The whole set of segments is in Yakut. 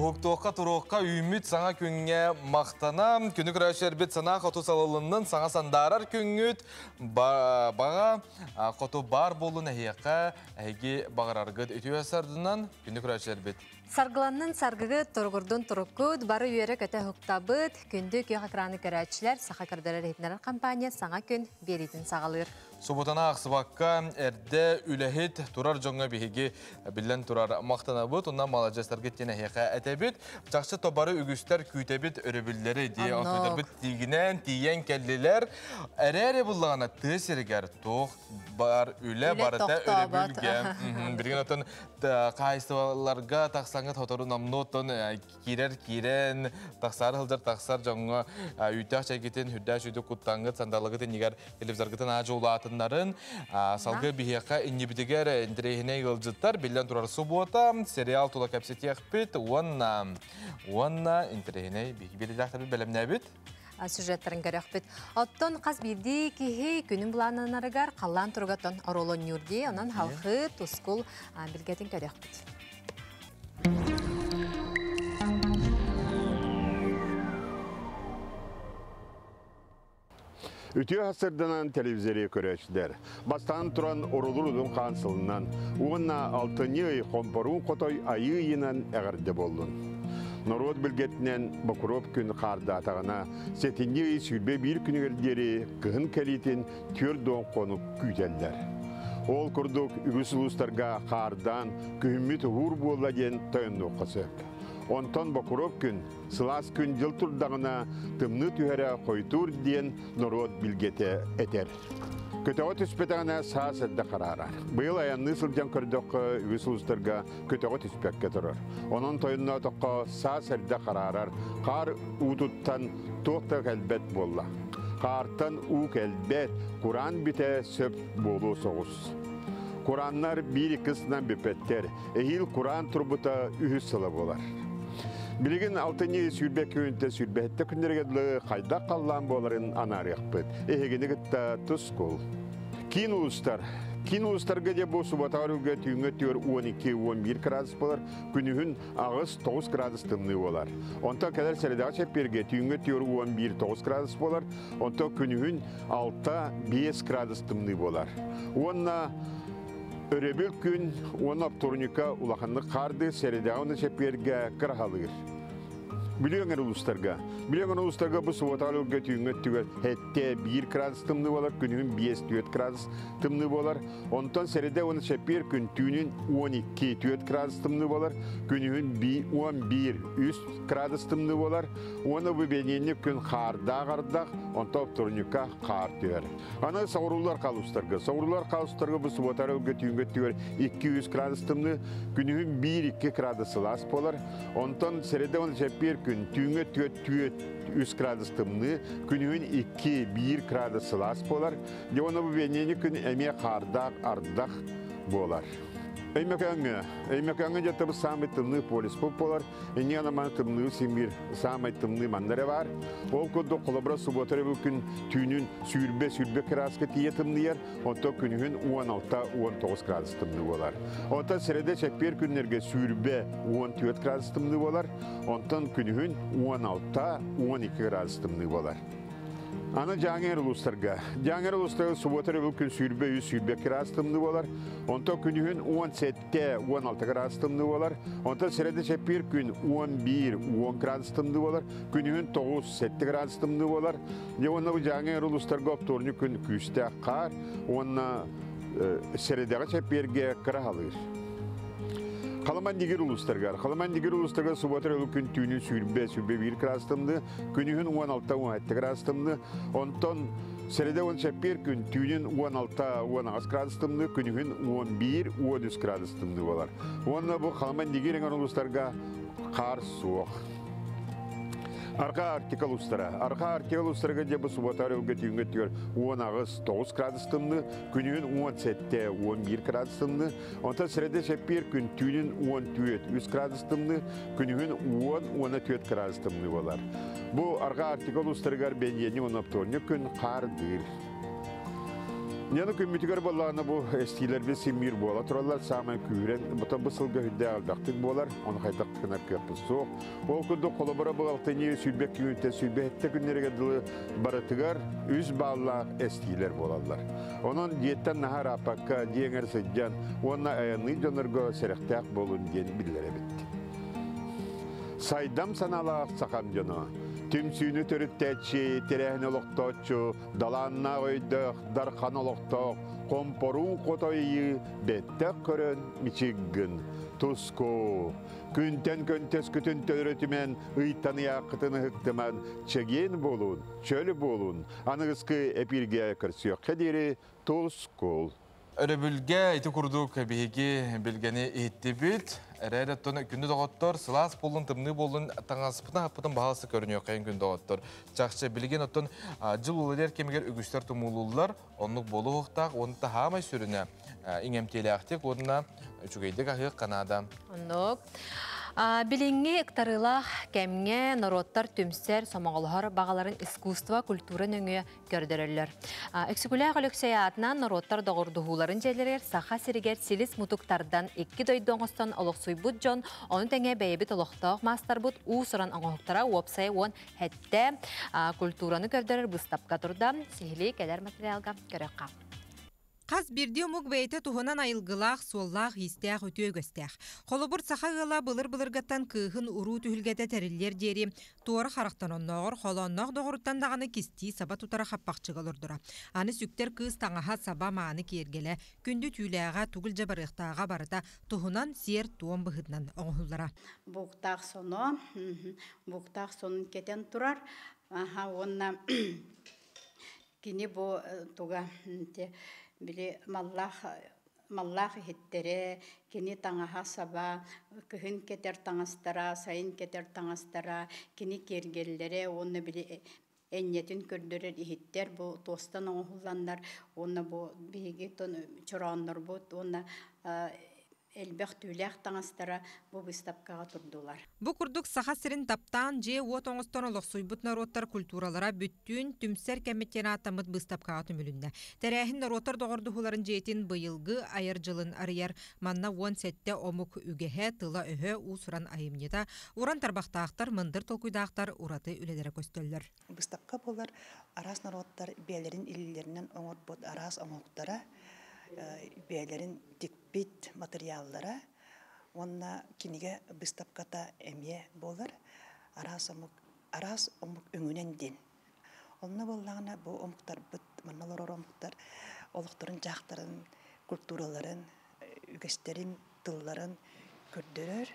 Уһуктуохха туруохха үүммүт саҥа күҥҥэ махтана, күнү көрөөччүлэрбит санаа хоту салалыннын, саҥа сандаарар күҥҥүт баҕа хоту баар буоллун эһиэхэ, эһиги баҕараргыт үтүө сардынан күнү көрөөччүлэрбит. Саргыланнын саргыгыт, туругурдун туруккут, бары үөрэ-көтө уһуктабыт, күндү күөх экраны көрөөччүлэр, Саха көрдөрөр иһитиннэрэр компания саҥа күн биэриитин саҕалыыр. Субутана ахсыбакка эрдэ үлэһит турар дьоҥҥо биһиги биллэн турар махтанабыт уонна маладьыастаргыт диэн эһиэхэ этэбит. Чахчы тобары үгүстэр күүтэбит өрөбүллэри дии отуйдарбыт тиигинэн тиийэн кэллилэр. Эрээри буллаҕына тыа сиригэр туох бар үлэ барыта өрөбүлгэ. Билигин оттон хаһаайыстыбаларга тахсаҥҥыт хотору номнуоттан киирэр киирэн, тахсаары сылдьар тахсар дьоҥҥо үүттээх чэйгитин, үрдээх сүүтүк куттаҥҥыт, сандалыгыт иннигэр телевизоргытын аадьы улаатыннарын, салгыы биһиэхэ иннибитигэр интэриэһинэй ыалдьыттар, биллэн турар субуота, сериал тула кэпсэтиэхпит уонна уонна интэриэһинэй биһиги биэриилээхтэрбит бэлэмнээбит сюжеттарын көрөхпүт. Оттон хас биирдии киһи күнүн былааннанарыгар халлаан туругаттан оруолонньуур дии, онон халхы, тускул билгэтин көрөхпүт. Үтүө сырданан телевизоры көрөөччүлэр. Бастаан туран оролур удун хаан сылынан уонна алтынньы ый хомпоруун хотой айыы ыйынан эҕэрдэ буоллун. Норуот билгэтинэн Бокуруоп күн хаардаатаҕына сэтинньи ый 21 күнүгэр диэри кыһын кэлиитин 40 хонук күүтэллэр. Ол курдук үгүс улуустарга хаардаан күһүммүт уһуур буолла диэн тойоннуохха сөп. Онтон Бокуруоп күн сылаас күн-дьыл турдаҕына тымныы түһэрэ хойутуур диэн норуот билгэтэ этэр. Көтөҕө түспэтэҕинэ саас эрдэ хараарар. Быйыл айанныы сылдьан көрдөххө үгүс улуустарга көтөҕө түспэккэ турар. Онон тойонноотоххо саас эрдэ хараарар, хаар уутуттан туох да кэлбэт буолла. Хаартан уу кэлбэт, кураан бүтэ сөп буолуо соҕус. Курааннар биир икки сынан бүппэттэр. Эһиил кураан турбута үһүс сыла буолар. Билигин алтынньы сүүрбэ күнтэ сүүрбэһиттэ күннэргэ дылы хайдах халлаан буоларын анаарыахпыт. Эһигини кытта тускул. Киин улуустар. Киин улуустарга дьэ бу субатаҕар үлгэ түүҥҥэ түөр 12-11 градус буолар, күнүһүн 8-9 градус тымныы буолар. Онтон кэлэр сэрэдэҕэ чэппиэргэ түүҥҥэ түөр 11-9 градус буолар, онтон күнүһүн 6-5 градус тымныы буолар. Уонна өрөбүл күн уонна оптуорунньукка улаханнык хаардыыр, сэрэдэҕэ уонна чэппиэргэ кыраһалыыр. Бүлүү өҥөр улуустарга. Бүлүү өҥөр улуустарга бу субуотаҕа өлгө түүҥҥү өттүгэр хэттэ 1 градус тымныы буолар, күнүһүн 5-4 градус тымныы буолар. Онтон сэрэдэ уонна чэппиэр күн түүнүн 12-4 градус тымныы буолар, күнүһүн 11-3 градус тымныы буолар. Уонна бу бэниэнньик күн хаардаах ардах, онтон оптуорунньукка хаар түһэр. Аны соҕуруулар халустарга. Соҕуруулар халустарга бу субуотар өлгө түүҥҥү өттүгэр 2-3 градус тымныы, күнүһүн 1-2 градус сылаас буолар. Онтон сэрэдэ уонна чэппиэр күн түүҥҥү өттүгэр 4-3 градус тымныы, күнүһүн 2-1 градус сылаас буолар. Дьэ уонна бу бэньиэни күн эмиэ хаардаах ардах буолар. Өймөкөөҥҥө. Өймөкөөҥҥө дьэ саамай тымныы полюспут буолар. Инньэ гынан тымныы симиир саамай тымныы манна эрэ баар. Ол курдук холобура субуота өрөбүл күн түүнүн сүүрбэ сүүрбэ кырааска тиийэ тымныйар, онтон күнүһүн 16-19 градус тымныы буолар. Онтон сэрэдэ чэппиэр күннэргэ сүүрбэ 14 градус тымныы буолар, онтон күнүһүн 16-12 градус тымныы буолар. Аны Дьааҥы улуустарга. Дьааҥы улуустарга субуота өрөбүл күн сүүрбэ үс сүүрбэ градус тымныы буолар. Онтон күнүһүн 17 16 градус тымныы буолар. Онтон сэрэдэ чэппиэр күн 11 10 градус тымныы буолар. Күнүһүн 9 7 градус тымныы буолар. Дьэ уонна бу Дьааҥы улуустарга оптуорунньук күн күүстээх хаар уонна сэрэдэҕэ чэппиэргэ кыраһалыыр. Халаман Нигир улуустарыгар. Халаман Нигир улуустарыгар субуота өрөбүл күн түүнүн сүүрбэ, сүүрбэ биир градус тымныы, күнүһүн 16-17 градус тымныы, онтон сэрэдэ уон чэппиэр күн түүнүн 16-18 градус тымныы, күнүһүн 11-13 градус тымныы буолар. Уонна бу Халаман Нигир эҥэр улуустарга хаар суох. Арҕаа Арктика улуустара. Арҕаа Арктика улуустарыгар дьэ бу субуота өрөбүлгэ түүҥҥү өттүгэр 18-9 градус тымныы, күнүһүн 17-11 градус тымныы, Онтон сэрэдэ чэппиэр күн түүнүн 14 3 градус тымныы, күнүһүн 10 уонна 4 градус тымныы буолар. Бу Арҕаа Арктика улуустарыгар бэнидиэнньик уонна оптуорунньук күн хаардыыр. Яны күммүтүгэр боллаана бу эстиилэрбит симмир буола тураллар саамай күүрэн бутан бу сылга хүддээх элбэхтик буолар оны хайдах гынар кыахпыт суох. Ол курдук холобура бу алтынньы сүүрбэ күнтэн 27 күннэригэр дылы барытыгар 3 баллаах эстиилэр буолаллар. Онон дьиэттэн наһаа ырааппакка дьиэҥэр сылдьан уонна айанныы дьоннорго сэрэхтээх буолун диэн биллэрэбит. Сайдам санаалаах сахам дьоно, түмсүүнү төрүттээччи, тэрээһин олохтооччу, далааннаах өйдөөх, дархан олохтоох, хомпоруун хотойыы бэттэх көрөн мичиггин, туску. Күнтэн көнтөскүтүн төлөрөтүмэн, ыйтан ыйааххытын ыһыктыман, чэгиэн буолун, чөл буолун, аныгыскы эпииргэ көрсүөххэ диэри тускул. Өрөбүлгэ ити курдук биһиги билгэни иһиттибит. Эрээр оттон күндү доҕоттор, сылаас буоллун, тымныы буоллун, таҥаспытын хаппытын баһаалыста көрүнүөххэйин күндү доҕоттор. Чахчы билигин оттон дьыл уларыйар кэмигэр үгүстэр тумуулууллар, оннук буолуохтаах, уонна таһаамай сүрүнэ иҥэмтиэлээхтик уонна үчүгэйдик аһыах Канада. Оннук. Билиҥҥи ыктарыылаах кэмҥэ норуоттар түмсэр, сомоҕолоһор баҕаларын искусство, культура нөҥүө көрдөрөллөр. Өксөкүлээх Өлөксөй аатынан норуоттар доҕордоһууларын дьиэлэригэр Саха сиригэр силис мутук тардан икки дойду оҥостон олохсуйбут дьон, ону тэҥэ бэйэбит олохтоох маастарбыт уус-уран оҥоһуктара уопсайа 17 культураны көрдөрөр быыстапка турда. Сиһилии кэлэр материалга көрөххө. Хас биирдии омук бэйэтэ туһунан айылгылаах, суоллаах, иистээх, үтүө үгэстээх. Холобур, саха ыала былыр-былыргаттан кыыһын уруу түһүлгэтэ тэриллиэр диэри туора харахтан оннооҕор холоонноох доҕоруттан даҕаны кистии саба тутара хаппахчыга олордоро. Аны сүктэр кыыс таҥаһа саба мааны киэргэлэ, күндү түүлээҕэ, тугу илдьэ барыахтааҕа барыта туһунан сиэр-туом быһыытынан оҥоһуллара. Буктаах соно, буктаах сонун кэтэн турар. Аха, уонна кини бу туга били маллаах маллаах иһиттерэ, кини таҥаһа саба, кыһын кэтэр таҥастара, сайын кэтэр таҥастара, кини киэргэллэрэ уонна били энньэтин көрдөрөр иһиттэр бу туостан оҥоһулланнар уонна бу биһиги чорооннорбут уонна элбэх түүлээх таҥастара бу выставкаҕа турдулар. Бу курдук Саха сирин таптаан дьиэ-уот оҥостон олохсуйбут норуоттар культуралара бүттүүн түмсэр кэммиттэн ааттаммыт быыстапкаҕа түмүлүннэ. Тэрээһин норуоттар доҕордоһууларын дьиэтин быйылгы айар дьылын арыйар. Манна 17 омук үгэһэ, тыла-өһө, уус-уран айымньыта, уран тарбахтаахтар, мындыр толкуйдаахтар ураты үлэлэрэ көстөллөр. Быыстапка буолар араас норуоттар бэйэлэрин илиилэринэн оҥорбут араас оҥоһуктара, бэйэлэрин тикпит материаллара уонна кинигэ быыстапката эмиэ буолар араас омук араас омук өҥүнэн диэн. Онно буоллаҕына бу омуктарбыт, манна олорор омуктар олохторун дьаахтарын, культураларын, үгэстэрин, тылларын көрдөрөр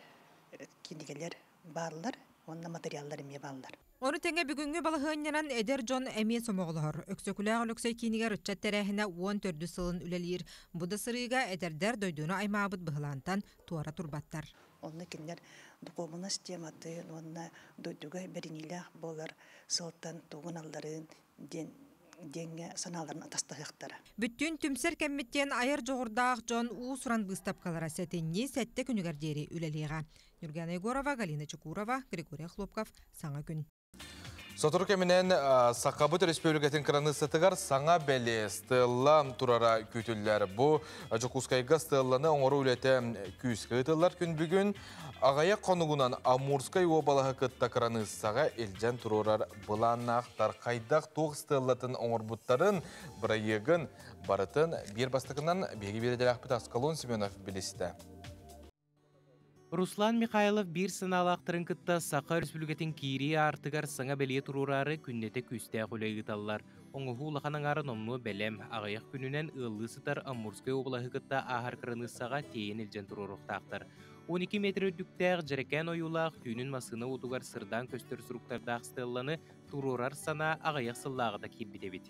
кинигэлэр бааллар уонна материаллар эмиэ бааллар. Ону тэҥэ бүгүҥҥү балаһыанньанан эдэр дьон эмиэ сомоҕолоһор. Өксөкүлээх Өлөксөй киинигэр ыччат тэрээһинэ 14 сылын үлэлиир. Бу да сырыыга эдэрдэр дойдуну аймаабыт быһылаантан туора турбаттар. Онно кинилэр духуобунас тематын уонна дойдуга бэриниилээх буолар сылтан тугун алларын диэн диэҥҥэ санааларын атастаһыахтара. Бүттүүн түмсэр кэммиттэн айар дьоҕурдаах дьон уус-уран быыстапкалара сэтинньи 7 күнүгэр диэри үлэлиэҕэ. Нюргана Егорова, Галина Чекурова, Григорий Хлопков. Саҥа күн. Сотору кэминэн Сахабыт Республикатын кыраныыссатыгар саҥа бэлиэ стелла турара күүтүллэр. Бу Дьокуускайга стелланы оҥоруу үлэтэ күүскэ ыытыллар күн бүгүн. Аҕыйах хонугунан Амурскай уобалаһы кытта кыраныыссаҕа илдьэн туруорар былааннаахтар. Хайдах туох стеллатын оҥорбуттарын, бырайыагын барытын биир бастакынан биһиги биэрэдэлээхпит Аскалон Семенов билистэ. Руслан Михайлов биир санаалаахтарын кытта Саха Республикатын киирии аартыгар саҥа бэлиэ туруораары күннэтэ күүстээх үлэ ыыталлар. Оҥоһуу улахан аҥаара номнуо бэлэм, аҕыйах күнүнэн ыаллыы сытар Амурскай уобалаһы кытта ааһар кыраныыссаҕа тиэйэн илдьэн туруоруохтаахтар. 12 метр үрдүктээх дьэрэкээн ойуулаах түүнүн массыына уутугар сырдаан көстөр суруктардаах стелланы туруорар санаа аҕыйах сыллааҕыта киирбит эбит.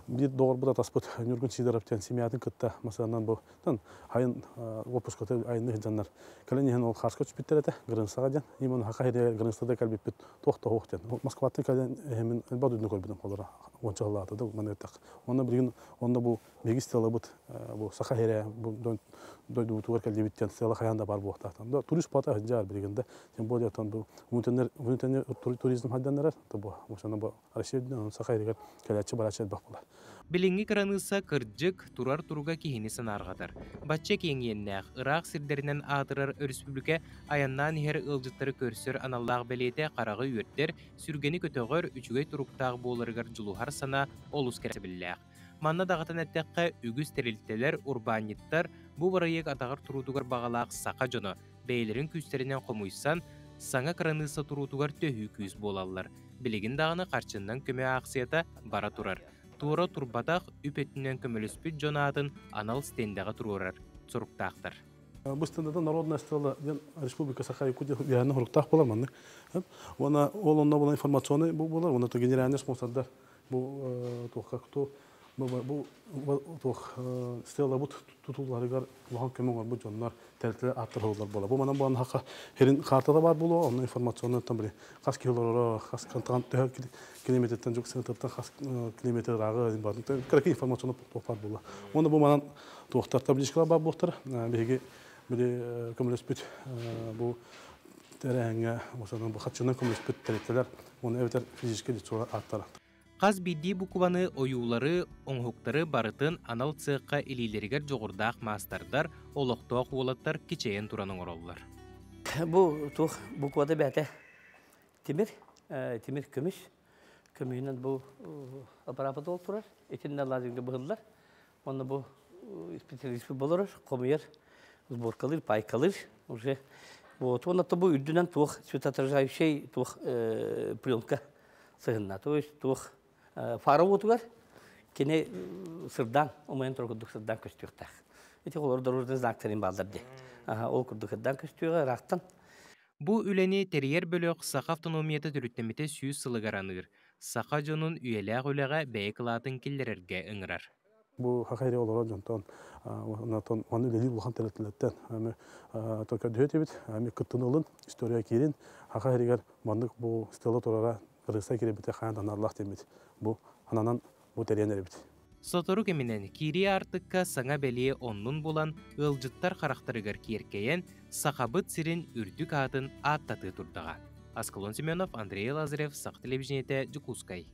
Биир доҕорбут атаспыт Ньургун Сидоров диэн семьятын кытта масанан бу тан айын отпуската айынны сылдьаннар кэлэн иһэн ол хаарска түспүттэр этэ Грынсаҕа диэн именно хака сиригэр Грынсада кэлбиппит туох да суох диэн Москваттан кэлэн иһэммин элбэх дойдуну көрбүтүм холоро уонча сыллаата да манна ыттах онно билигин онно бу биһиги стелабыт бу саха сирэ бу дойдубутугар кэллибит диэн стела хайаан да баар буолуохтаахтан да турист бата сылдьар билигин да тем более тон бу внутренний туризм хайданнарар то бу бу Россия саха сиригэр кэлээччи барааччы элбэх буолар. Билиҥҥи кыраныысса кырдьык, турар туруга киһини санаарҕатар. Бачча киэҥ иэннээх, ыраах сирдэринэн аатырар өрөспүүбүлүкэ айаннаан иһэр ыалдьыттары көрсөр аналлаах бэлиэтэ хараҕы үөрдэр, сүргэни көтөҕөр, үчүгэй туруктаах буоларыгар дьулуһар санаа олус кэрэхсэбиллээх. Манна даҕатан эттэххэ, үгүс тэрилтэлэр, урбаанньыттар бу бырайыак атаҕар туруутугар баҕалаах саха дьоно бэйэлэрин күүстэринэн хомуйсан, саҥа кыраныысса туруутугар төһүү күүс буолаллар. Билигин даҕаны харчыннан көмө аахсыйата бара турар. Туора турбатах, үп өттүнэн көмөлөспүт дьон аатын анал стендэҕэ туруорар соруктаахтар. Бу стендата народная стела диэн Республика Саха Якутия үөһэни хоруктаах буолар маннык. Уонна ол онно була информационный бу буолар, уонна то генеральный спонсордар бу туохха кто бу туох стелабыт тутулларыгар улахан көмө оҥорбут дьоннор тэрилтэлэр ааттар буолар. Бу манан буолан хака херин картада бар буолуо, онно информационный там били хас киһи олороро, хас кантан төһө километртэн жук сыныттан хас километр ырааҕы бар. Кыракый информационный туох бар буолла. Уонна бу манан туохтар табличкалар бар буолтар. Биһиги били көмөлөспүт бу тэрээһиҥҥэ осанан бу хаччынан көмөлөспүт тэрилтэлэр уонна эбэтэр физическэй лицолар ааттара. Хас биирдии букваны, ойуулары, оҥоһуктары барытын анал цехха илиилэригэр дьоҕурдаах маастардар, олохтоох уолаттар кичэйэн туран оҥороллор. Бу туох буквата бээтэ тимир, тимир көмүс. Көмүһүнэн бу аппарата турар. Итиннэ лазерга быһыллар. Онно бу специалист болорор, хомуйар, сборкалыыр, пайкалыыр. Уже вот он бу үрдүнэн туох светоотражающий туох пленка сыһынна. То есть туох фара уотугар кини сырдаан, умайан турар курдук сырдаан көстүөхтээх. Ити олор дорожный знактарын баалдар ди. Ол курдук сырдаан көстүөҕэ ыраахтан. Бу үлэни тэрийэр бөлөх Саха автономията төрүттэммитэ 100 сылыгар аныыр. Саха дьонун үйэлээх үлэҕэ бэйэ кылаатын киллэрэргэ ыҥырар. Бу хахайри олорор дьонтон онтон оны үлэлиир улахан тэрилтэлэртэн ами көрдөһүөт эбит, ами кыттыны ылын, история киирин, хахайригэр маннык бу стела турара кыргызстан киирбитэ хаан аналлаах диэммит. Бу ананан бу тэрийэн эрэбит. Сотору кэминэн киирии аартыкка саҥа бэлиэ оннун булан, ыалдьыттар харахтарыгар киэркэйэн, Сахабыт сирин үрдүк аатын ааттатыы турдаҕа. Аскалон Семенов, Андрей Лазарев, Саха телевидениетэ, Дьокуускай.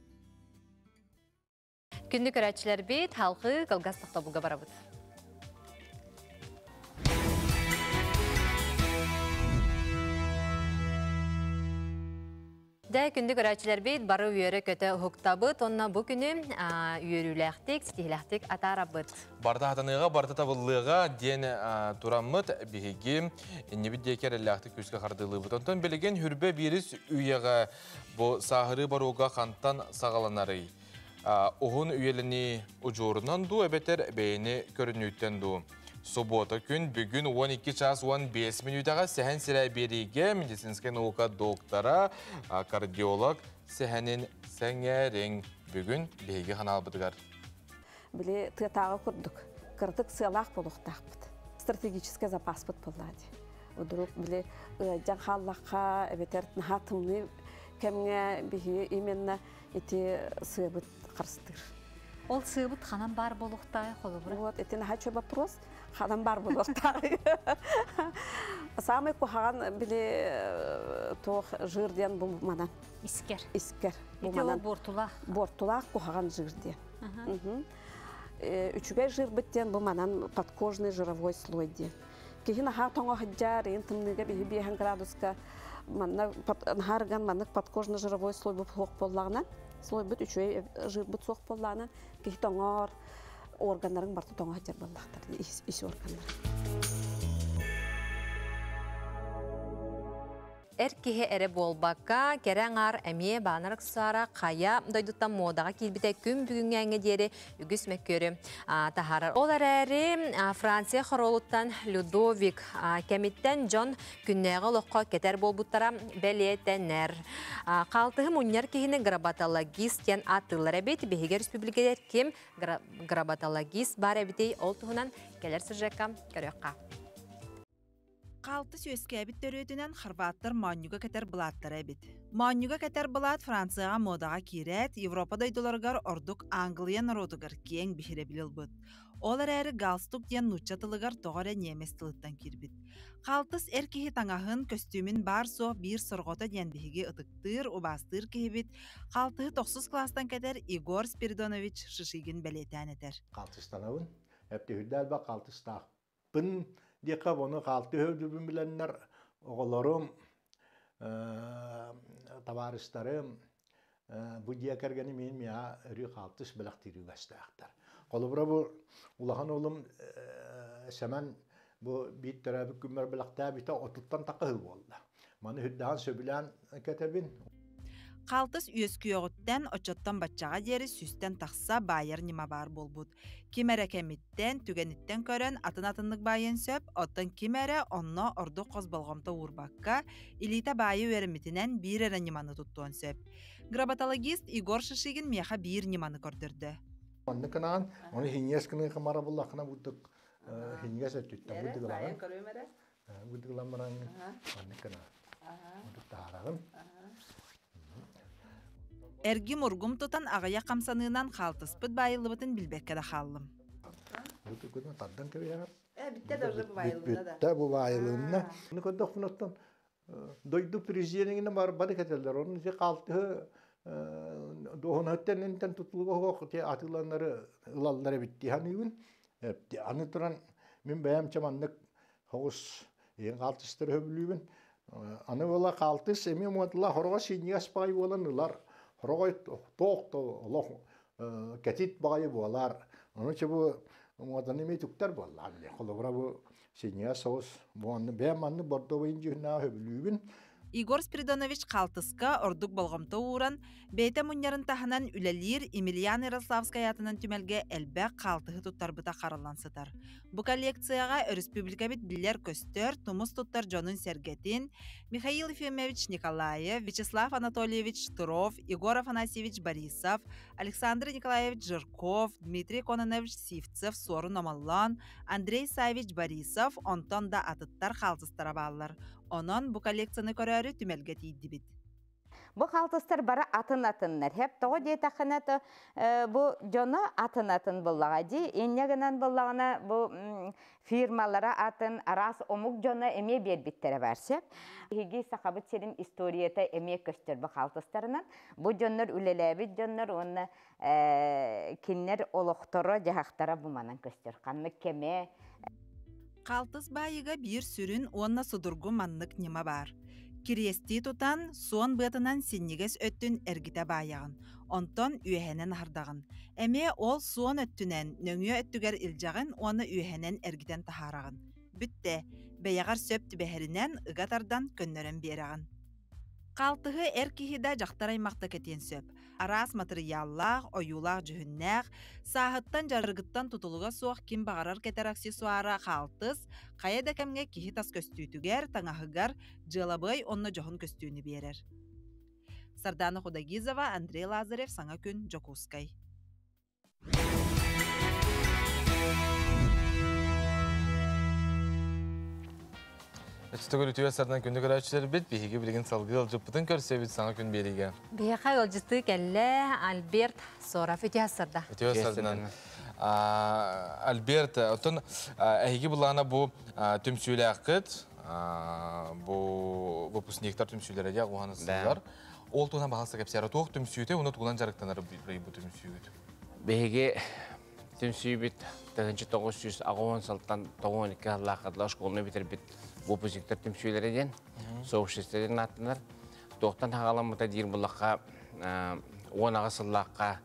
Күндү көрөөччүлэрбит, халқы кылгас тохтобулга барабыт. Дэ күндү көрөөччүлэрбит бары үөрэ-көтө уһуктабыт, онно бу күнү үөрүүлээхтик, ситиһилээхтик атаарабыт. Барда хатаныыга, барда табыллыыга диэн тураммыт биһиги иннибит диэки эрэллээхтик күүскэ хардыылыыбыт. Онтон билигин хүрбэ биирис үйэҕэ бу сааһырыы барууга хантан саҕаланарый? Уһун үйэлэнии удьуорунан дуу эбэтэр бэйэни көрүнүүттэн дуу? Суббота күн бүгүн 12 час 15 мүнүүтэҕэ Сэһэн сирэ биэриигэ медицинскэй наука доктора, кардиолог Сэһэнин сэҥээриҥ бүгүн биһиги ханаалбытыгар. Били тыатааҕы курдук кыратык сыалаах буолуохтаахпыт. Стратегический запаспыт буоллаа дии. Удрук били ыалдьан хааллахха эбэтэр наһаа тымныы кэмҥэ биһи именно ити сыабыт харыстыыр. Ол сыабыт ханан баар буолуохтааҕый холобура? Вот ити наһаа үчүгэй вопрос. Ханан баар буолуохтааҕый? Самый куһаҕан били туох жир диэн бу манан. Искер. Искер. Бу Ити ол буортулаах. Буортулаах куһаҕан жир диэн. Үчүгэй жирбыт диэн бу манан подкожный жировой слой диэн. Киһи наһаа тоҥо сылдьар, иин тымныыга биһи биэһэн градуска манна наһаарган маннык подкожный жировой слой бу суох буоллаҕына, слойбут үчүгэй жирбыт суох буоллаҕына, киһи тоҥор, органнарыҥ барыта тоҥо сылдьар буоллахтар, ис органнар. Эр киһи эрэ буолбакка, кэрэ аҥаар эмиэ баанар аксессуара хайа дойдуттан муодаҕа киирбитэ күн бүгүҥҥээҥҥэ диэри үгүс мөккүөрү таһаарар. Ол эрээри Франция хоруолуттан Людовик кэмиттэн дьон күннээҕи олоххо кэтэр буолбуттара бэлиэтэнэр. Хаалтыһы мунньар киһини гработологист диэн ааттыыллар эбит. Биһиги республикалар ким гработологист бар эбитий ол туһунан кэлэр сюжекка көрүөххэ. Хаалтыс үөскээбит төрүөтүнэн хорваттар моонньуга кэтэр былааттара эбит. Моонньуга кэтэр былаат Францияҕа муодаҕа киирээт, Европа дойдуларыгар ордук Англия норуотугар киэҥ биһирэбил ылбыт. Ол эрээри галстук диэн нуучча тылыгар тоҕо эрэ ньиэмэс тылыттан киирбит. Хаалтыс эр киһи таҥаһын, көстүүмүн баар-суох биир сорҕото диэн биһиги ытыктыыр, убаастыыр киһибит, хаалтыһы тохсус кылаастан кэтэр Егор Спиридонович Шишигин бэлиэтээн этэр. Хаалтыстанабын. Эптиһүрдэ элбэх хаалтыстаахпын диэххэ, ону хаалты өйдүүбүн билэннэр оҕолорум, табаарыстарым бу дьиэ кэргэним мин миэхэ өрүү хаалтыс бэлэхтиир үгэстээхтэр. Холобура бу улахан уолум Сэмэн бу биир төрөөбүт күммэр бэлэхтээбитэ отуттан тахха буолла. Маны үрдээн сөбүлээн кэтэбин. Хаалтыс үөскүөҕүттэн оччоттон баччаҕа диэри сүүстэн тахса баайар ньыма баар буолбут. Ким эрэ кэмиттэн, түгэниттэн көрөн атын-атыннык баайыан сөп, оттон ким эрэ онно ордук хос болҕомто уурбакка, илиитэ баайы үөрэммитинэн биир эрэ ньыманы туттуон сөп. Гработологист Егор Шишигин миэхэ биир ньыманы көрдөрдө. Оннук гынаан, ону хиньиэс гыныы хымара буллахына буддук хиньиэс өттүттэн буддугулаҕын. Буддугулан баран оннук гына. Буддук таһаараҕын. Эргим-ургум тутан аҕыйах хамсаныынан хаалтыспыт баайыллыбытын билбэккэ да хааллым. Буддугунан тардан кэбиһэҕин. Бүттэ да бу баайылынна да. Бүттэ бу баайылынна. Ону көрдөхпүн оттон дойду президенигинэ бар бары кэтэллэр. Onun ити хаалтыһы дуоһунаһыттан интен тутулуга суох атыыланнары ылаллар эбит дии саныыбын. Аны туран мин бэйэм чаманнык хоҕус иһин хаалтыстары сөбүлүүбүн. Аны буола хаалтыс эмиэ муотула хороҕо синньигэс баҕайы буолан ылар. Хороҕой туох да олох кэтит баҕайы буолар. Ону бу муотаны эмиэ түктэр буоллаҕа били. Холобура бу синньигэс соҕус бу онно бэйэм маннык бордовойун дьүһүннээх сөбүлүүбүн. Егор Спиридонович хаалтыска ордук болҕомто ууран, бэйэтэ мунньарын таһынан үлэлиир Емельян Ярославскай аатынан түмэлгэ элбэх хаалтыһы туттарбыта хараллан сытар. Бу коллекцияҕа өрөспүүбүлүкэбит биллэр-көстөр, тумус туттар дьонун-сэргэтин Михаил Ефимович Николаев, Вячеслав Анатольевич Штыров, Егор Афанасьевич Борисов, Александр Николаевич Жирков, Дмитрий Кононович Сивцев, Суорун Омоллоон, Андрей Савич Борисов, онтон да атыттар хаалтыстара бааллар. Онон бу коллекцияны көрөөрү түмэлгэ тиийдибит. Бу хаалтыстар бары атын-атыннар. Хеп тоҕо диэтэххинэ то бу дьоно атын-атын буллаҕа дии. Инньэ гынан буллаҕына бу фирмалара атын, араас омук дьоно эмиэ биэрбиттэрэ бар сөп. Биһиги Сахабыт сирин историята эмиэ көстөр бу хаалтыстарынан. Бу дьоннор үлэлээбит дьоннор уонна кинилэр олохторо, дьаһахтара бу манан көстөр. Ханнык кэмэ Хаалтыс баайыга биир сүрүн уонна судургу маннык ньыма баар. Кириэстии тутан, суон быатынан синньигэс өттүн эргитэ баайаҕын, онтон үөһэнэн аһардаҕын. Эмиэ ол суон өттүнэн нөҥүө өттүгэр илдьэҕин уонна үөһэнэн эргитэн таһаараҕын. Бүттэ, бэйэҕэр сөп түбэһэринэн ыга тардан көннөрөн биэрэҕин. Хаалтыһы эр киһи да, дьахтар аймах да кэтиэн сөп. Араас матырыйааллаах, ойуулаах-дьүһүннээх, сааһыттан дьарыгыттан тутулуга суох ким баҕарар кэтэр аксессуара хаалтыс, хайа да кэмҥэ киһи тас көстүүтүгэр, таҥаһыгар, дьыалабыай уонна дьоһун көстүүнү биэрэр. Сардана Худогизова, Андрей Лазарев, Саҥа күн, Дьокуускай. Өтүтөгөр үтүө сардан күндү көрөөччүлэрбит, биһиги билигин салгыы ылдьыппытын көрсөбүт саҥа күн биэриигэ. Биһиэхэ ыалдьыттыы кэллэ Альберт Соров. Үтүө сарда. Үтүө сардан. Альберт, оттон эһиги булаана бу түмсүүлээххит, бу выпускниктар түмсүүлэрэ диэх уһанысылар. Ол туһунан баһалса кэпсээр туох түмсүүтэ, уну тугунан дьарыктанар бу түмсүүгүт? Биһиги түмсүүбүт 1980 сылтан 92 сыллаахха школаны бүтэрбит выпускниктар түмсүүлэрэ диэн сообщество диэн ааттанар. Туохтан хаҕаламмыта диир буллахха 10 сыллаахха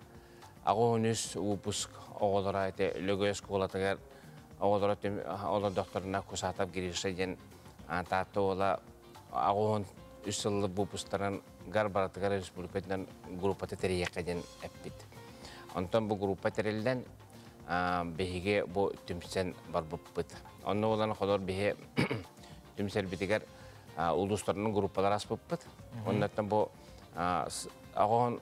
83 выпуск оҕолоро ити Лөгөй оскуолатыгар оҕолоро олордохторуна Кусатов Гриша диэн Таатта уола 83 сыллы выпусктарын гар барытыгар республикатынан группата тэрийиэххэ диэн эппит. Онтон бу группа тэриллэн биһиги бу түмсэн барбыппыт. Онно буолан холор биһи түмсэрбитигэр улуустарынан группалар аспыппыт. Оннуттан бу аҕоон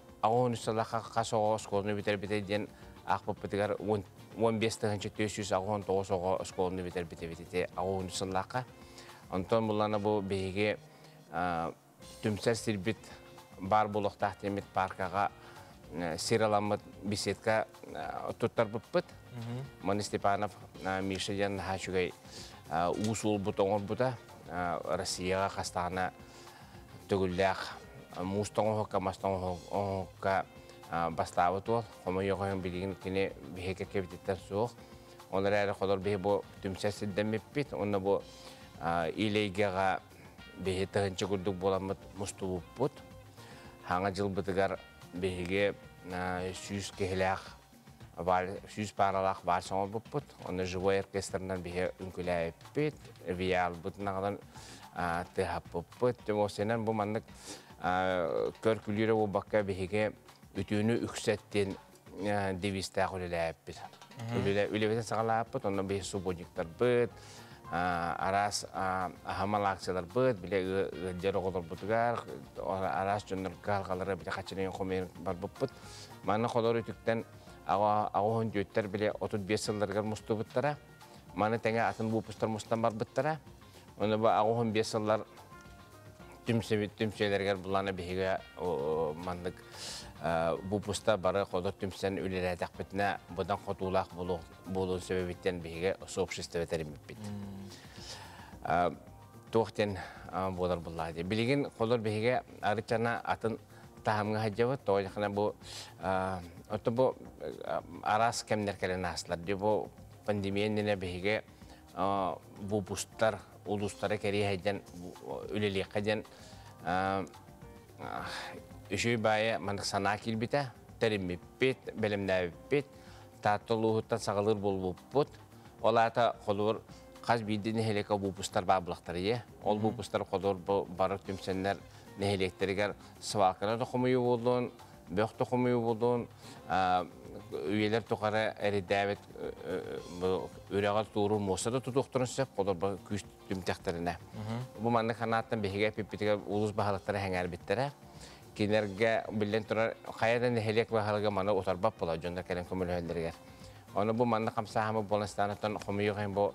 үс сыллаахха хас оҕо оскуоланы бүтэрбитэ диэн аахпыппытыгар 15 тыһыынча 489 оҕо оскуоланы бүтэрбит эбит ити аҕоон үс сыллаахха. Онтон буллана бу биһиги түмсэр сирбит баар буолуохтаах диэммит паркаҕа Сир аламмыт беседка туттарбыппыт. Маны Степанов Миша диэн наһаа үчүгэй уус уолбут оҥорбута. Россияҕа хастаана төгүллээх муус тоҥоһукка, мас тоҥоһукка бастаабыт уол. Хомойуох билигин кини биһиги кэбититтэн суох. Ол эрээри холор биһи бу түмсэ сирдэммиппит. Онно бу илэйгэҕэ биһи тыһынча курдук буоламмыт мустубуппут. Хаҥа дьылбытыгар биһиги 100 киһилээх 100 пааралаах вальс оҥорбуппут. Онно живой оркестрынан биһи үҥкүлээбиппит, виалбытын аҕалан тыаһаппыппыт. Сенен бу маннык көр күлүүрэ буолбакка биһиги үтүүнү үксэттин девизтээх үлэлээппит. Үлэбитин саҕалааппыт, онно биһи субботниктарбыт, араас аһамал акцияларбыт, биле ыалдьар оҕолорбутугар, араас дьоннор кыһалҕалары биле хаччынайын хомуйан барбыппыт. Манна холор үтүктэн аҕа дүйөттөр биле 35 сылларыгар мустубуттара. Маны тэҥэ атын выпустар мустан барбыттара. Оны бу 65 сыллар түмсүлэригэр булана биһиге маннык выпуста бары ходор түмсэн үлэлээтэхпитинэ будан хотуулаах буолуон сөбөбүттэн биһиге сообщество тэриммиппит. Туохтен буолар буллаа. Билигин холор биһиге арычана атын таһамга хаджабыт, тоҕо бу ото бу арас кемнер келен аслар. Бу пандемия иннинэ биһиге выпустар улустары кэриэһэйдэн үлэлиэххэ үчүй баайы маннык санаа киирбитэ, тэриммиппит, бэлэмнээбиппит, тааттолууһуттан саҕалыыр буолбуппут. Ол аата холуур хас биирди нэһилиэккэ выпустар баар булахтар ие. Ол выпустар холуур бары түмсэннэр нэһилиэктеригэр свалканы да хомуйуу буолуон, бөх да хомуйуу буолуон, үйэлэр тухары эридээбит үрэҕэр тууру муоста да тутуохтарын сөп, холор күүс түмтэхтерине. Бу маннык ханааттан биһиге пиппитигэр улус баһылыктара хэҥээрбиттэрэ. Кинерге билен турар хайа да нэһилиэк баһылыга маны утарбап була дьоннор кэлэн көмөлөһөллөрүгэр. Оны бу манны хамсааһымы боланстанаттан хомуйуох бу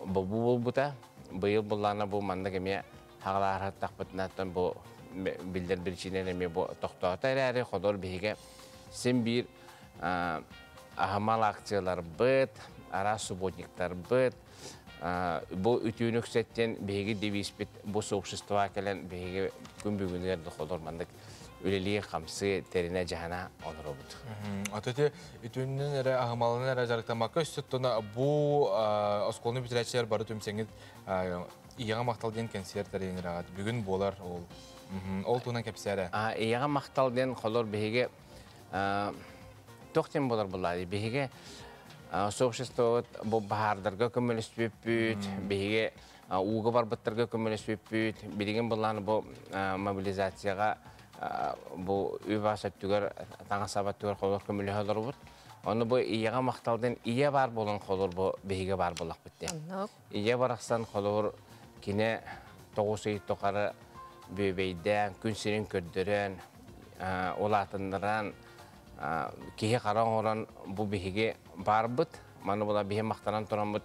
бу болбута. Быйыл буллаана бу маннык эмиэ хагалаараттахпытынаттан бу билдер биричинен эмиэ бу тохтоото эрээри ходор биһиге син биир аһамал акцияларбыт, араас субботниктарбыт, бу үтүүнүк сеттен биһиги девизпит бу сообщество кэлэн биһиги күн бүгүнүгэр да ходор маннык үлэлии хамсы терине жаһана олоробут. Аты үтүүнүн эрэ аһымалын эрэ жарыктамакка өссөттона бу осколны бүтүрәчилер бары түмсеңит ияга мактал диэн концерт тэрийин бүгүн болар ол. Ол туунан кепсәрэ. Ияга мактал диэн холор биһиги тохтен болар буллар. Биһиги сообщество бу баһаардарга көмөлөспүппүт, биһиги ууга барбыттарга көмөлөспүппүт, билигин буллааны бу мобилизацияга бу үбас өттүгэр таҥа сабаттыгар холор көмөлөһөлөрбут. Оны бу ияга макталдын ия бар болон холор бу биһиге бар боллакпыт. Ия барахсан холор кине тоғыз ый тоқары бөбейден, күн сирин көрдөрөн, улатындыран, киһи қараң оран бу биһиге барбыт. Маны була биһи мактанан тураммыт.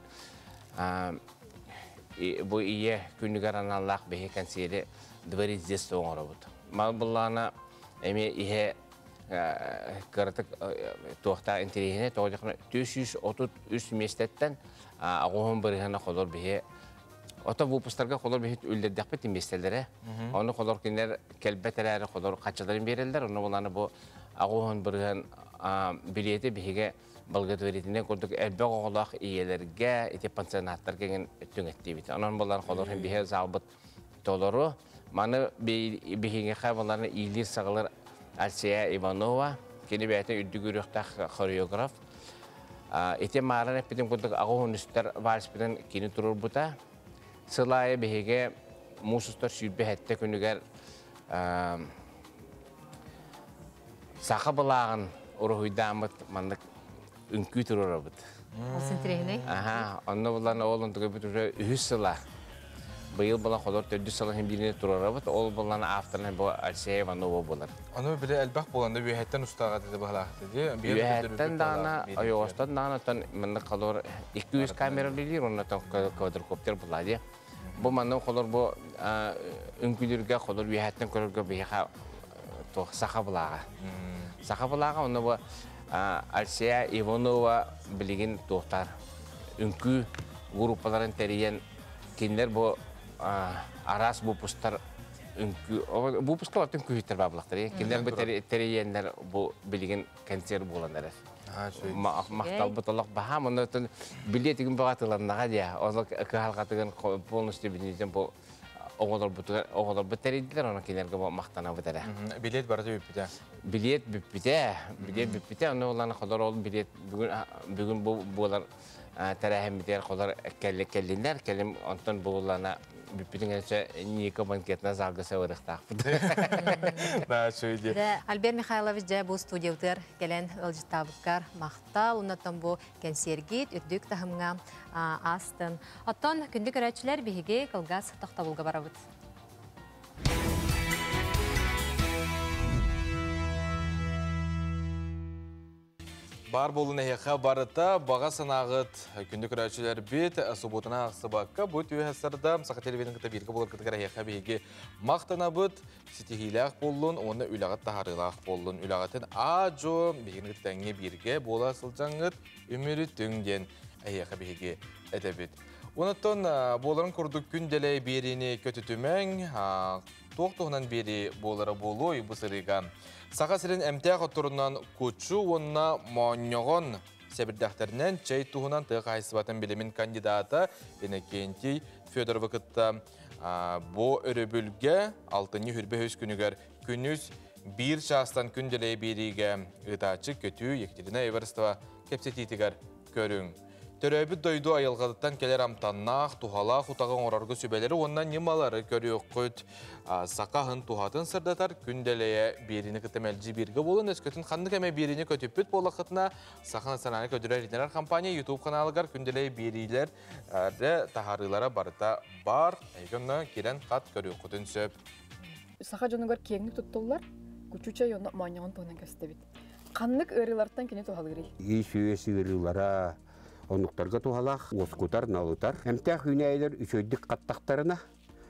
Бу ие күнүгэр аналлаах биһи консери дворец детства оҥоробут. Мал буллаана эми ihe кыратык туохта интеллигенте тоҕо 433 местеттен агоһун бырыһана холор биһи Ото выпустарга холор биһи үллердехпит местелере. Оны холор кинер келбетерәре холор качаларын берелдер. Оны буланы бу агоһун бырыһан билети биһиге благотворительный курдук элбэх оҕолоох иелерге ити пансионаттар кеген түҥэттиибит. Онон булар холор хем биһи залбыт толору. Маны биһиге хабаларны иилир саҕалар Алсия Иванова, кини бэйэтин үрдүгүрүөхтэх хореограф. Ити мааран эппитин курдук агоһун үстер вальспитин кини турурбута. Сылайы биһиге муусустар сүүрбэ хэтте күнүгэр саха былааҕын уруһуйдааммыт маннык үҥкүү турурабыт. Ол сентрехиней? Аха, онно булан ол онтуга бит уже үһүс сыла. Быйыл була холор төрдүс сыла хем бирине турарабыт. Ол булан авторын бу Алексей Иванова болар. Аны биле элбэх боланда үһәттен устага деди баһалаахты ди. Үһәттен даана, ойоостан даана тон маннык холор 200 камера билир, онна тон квадрокоптер була ди. Бу маннык холор бу үҥкүлүргө холор үһәттен көрөргө биһиха саха булаага. Саха флагы, онно бу Альсия Иванова билигин туохтар үҥкүү группаларын тэрийэн кинилэр бу араас выпустар үҥкүү выпускалар үҥкүүһүттэр баабылахтар. Кинилэр бу тэрийэннэр бу билигин концерт буолан эрэр. Махталбыт олох баһаам, оннотон билиэтигин баҕатыланнаҕа дии. Ол кыһалҕатыгын полностью билиэтин бу оҕолорбут тэрийдилэр, онон кинилэргэ махтанабыт эрэ. Билиэт барыта бүппүтэ. Билиэт бүппүтэ. Билиэт бүппүтэ. Онно улаана холор ол билиэт бүгүн бүгүн бу буолар тэрээһиммитигэр холор кэллиннэр, кэлим онтон бу улаана бүппүтүн кэнсэ Ника банкетна залга сабырыхтаахпыт. Да, шөйдө. Альберт Михайлович дьэ бу студиябытыгар кэлэн ыалдьыттаабыккар махтал, оннотон бу кэнсиэргит үрдүк таһымҥа астын. Оттон күндү көрөөччүлэр биһиги кылгас тохтобулга барабыт. Бар болун эһиэхэ барыта баҕа санааҕыт күндү көрөөччүлэрбит субботана ахсыбакка бу түүһэсэрда Саха телевидениетын кытта бииргэ буоларгытыгар эһиэхэ биһиги махтанабыт, ситиһиилээх буоллун уонна үлэҕит таһаарыылаах буоллун. Үлэҕитин аа-дьуо биһигини кытта тэҥҥэ бииргэ буола сылдьаҥҥыт үмүрүтүҥ диэн эһиэхэ биһиги этэбит. Онтон буоларын курдук күн дэлэй биэриини көтүтүмэҥ, туох туһунан биэрии буолара буолуой бу сырыыга. Саха сирин эмтээх отторунан кучу уонна моонньоҕон сэбирдэхтэринэн чэй туһунан тыа хаһайыстыбатын билимин кандидата Иннокентий Федоровы кытта бу өрөбүлгэ алтынньы хүрбэ үс күнүгэр күнүс биир чаастан күн дэлэй биэриигэ ыытааччы Көтүү Екатерина Эверстова кэпсэтиитигэр көрүҥ. Төрөөбүт дойду айылҕатыттан кэлэр амтаннаах, туһалаах утаҕы оҥорорго сүбэлэри уонна ньымалары көрүөххүт. Саха аһын туһатын сырдатар күн дэлэйэ биэриини кытта мэлдьи бииргэ буолан өскөтүн ханнык эмэ биэриини көтүппүт буоллаххытына, Саха национальнай көдүрэр иһитиннэрэр компания YouTube каналыгар күн дэлэйэ биэриилэр таһаарыылара барыта бар. Эһиги онно киирэн хат көрүөххүтүн сөп. Саха дьонугар киэҥник туттуллар кучучай онно моонньоҕон туһунан көстөбүт. Ханнык ыарыылартан кини туһалыырый? Ис-үөс ыарыылара оннуктарга туһалаах, уоскутар, налытар. Эмтээх үүнээйилэр үчүгэйдик хаттахтарына,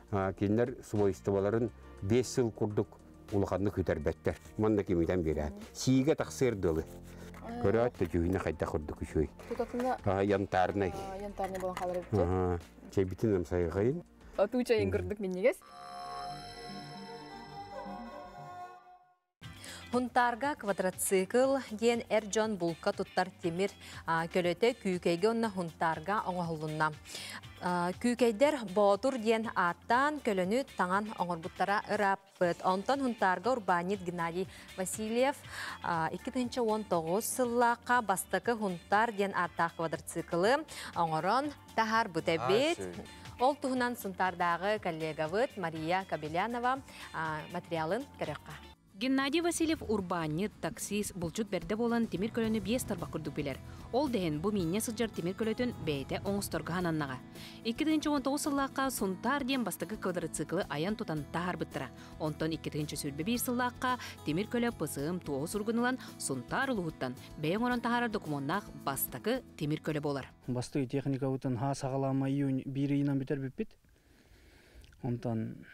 кинилэр свойстволарын 5 сыл курдук улаханнык сүтэрбэттэр. Манна кимитэн биэрээт. Сиигэ тахсыар дылы. Көрөөт да дьүһүнэ хайдах курдук үчүгэй. Тутатына янтарный. Янтарный болон хаалар эбит. Чэйбитин амсайҕайын. Отуу чайын курдук минньигэс. Хунтаарга квадроцикл диэн эр дьон булка туттар тимир көлөтө Күүкэйгэ уонна Хунтаарга оҥоһуллунна. Күүкэйдэр Боотур диэн ааттаан көлөнү таҥан оҥорбуттара ырааппыт. Онтон Хунтаарга урбаанньыт Геннадий Васильев 2019 сыллаахха бастакы Хунтаар диэн ааттаах квадроциклы оҥорон таһаарбыт эбит. Ол туһунан Сунтаардааҕы коллегабыт Мария Кобелянова материалын көрүөххэ. Геннадий Васильев урбаанньыт, таксист, булчут бэрдэ буолан тимир көлөнү биэс тарбах курдук билэр. Ол да иһин бу миинньэ сылдьар тимир көлөтүн бэйэтэ оҥосторго сананнаҕа. 2019 сыллаахха Сунтаар диэн бастакы квадроциклы айан тутан таһаарбыттара. Онтон 2021 сыллаахха тимир көлө ПСМ туоһу суругун ылан Сунтаар улууһуттан бэйэ оҥорон таһаарар докумуоннаах бастакы тимир көлө буолар. Бастакы техникабытын хаа саҕалаама июнь биир ыйынан бүтэр бүппүт. Онтон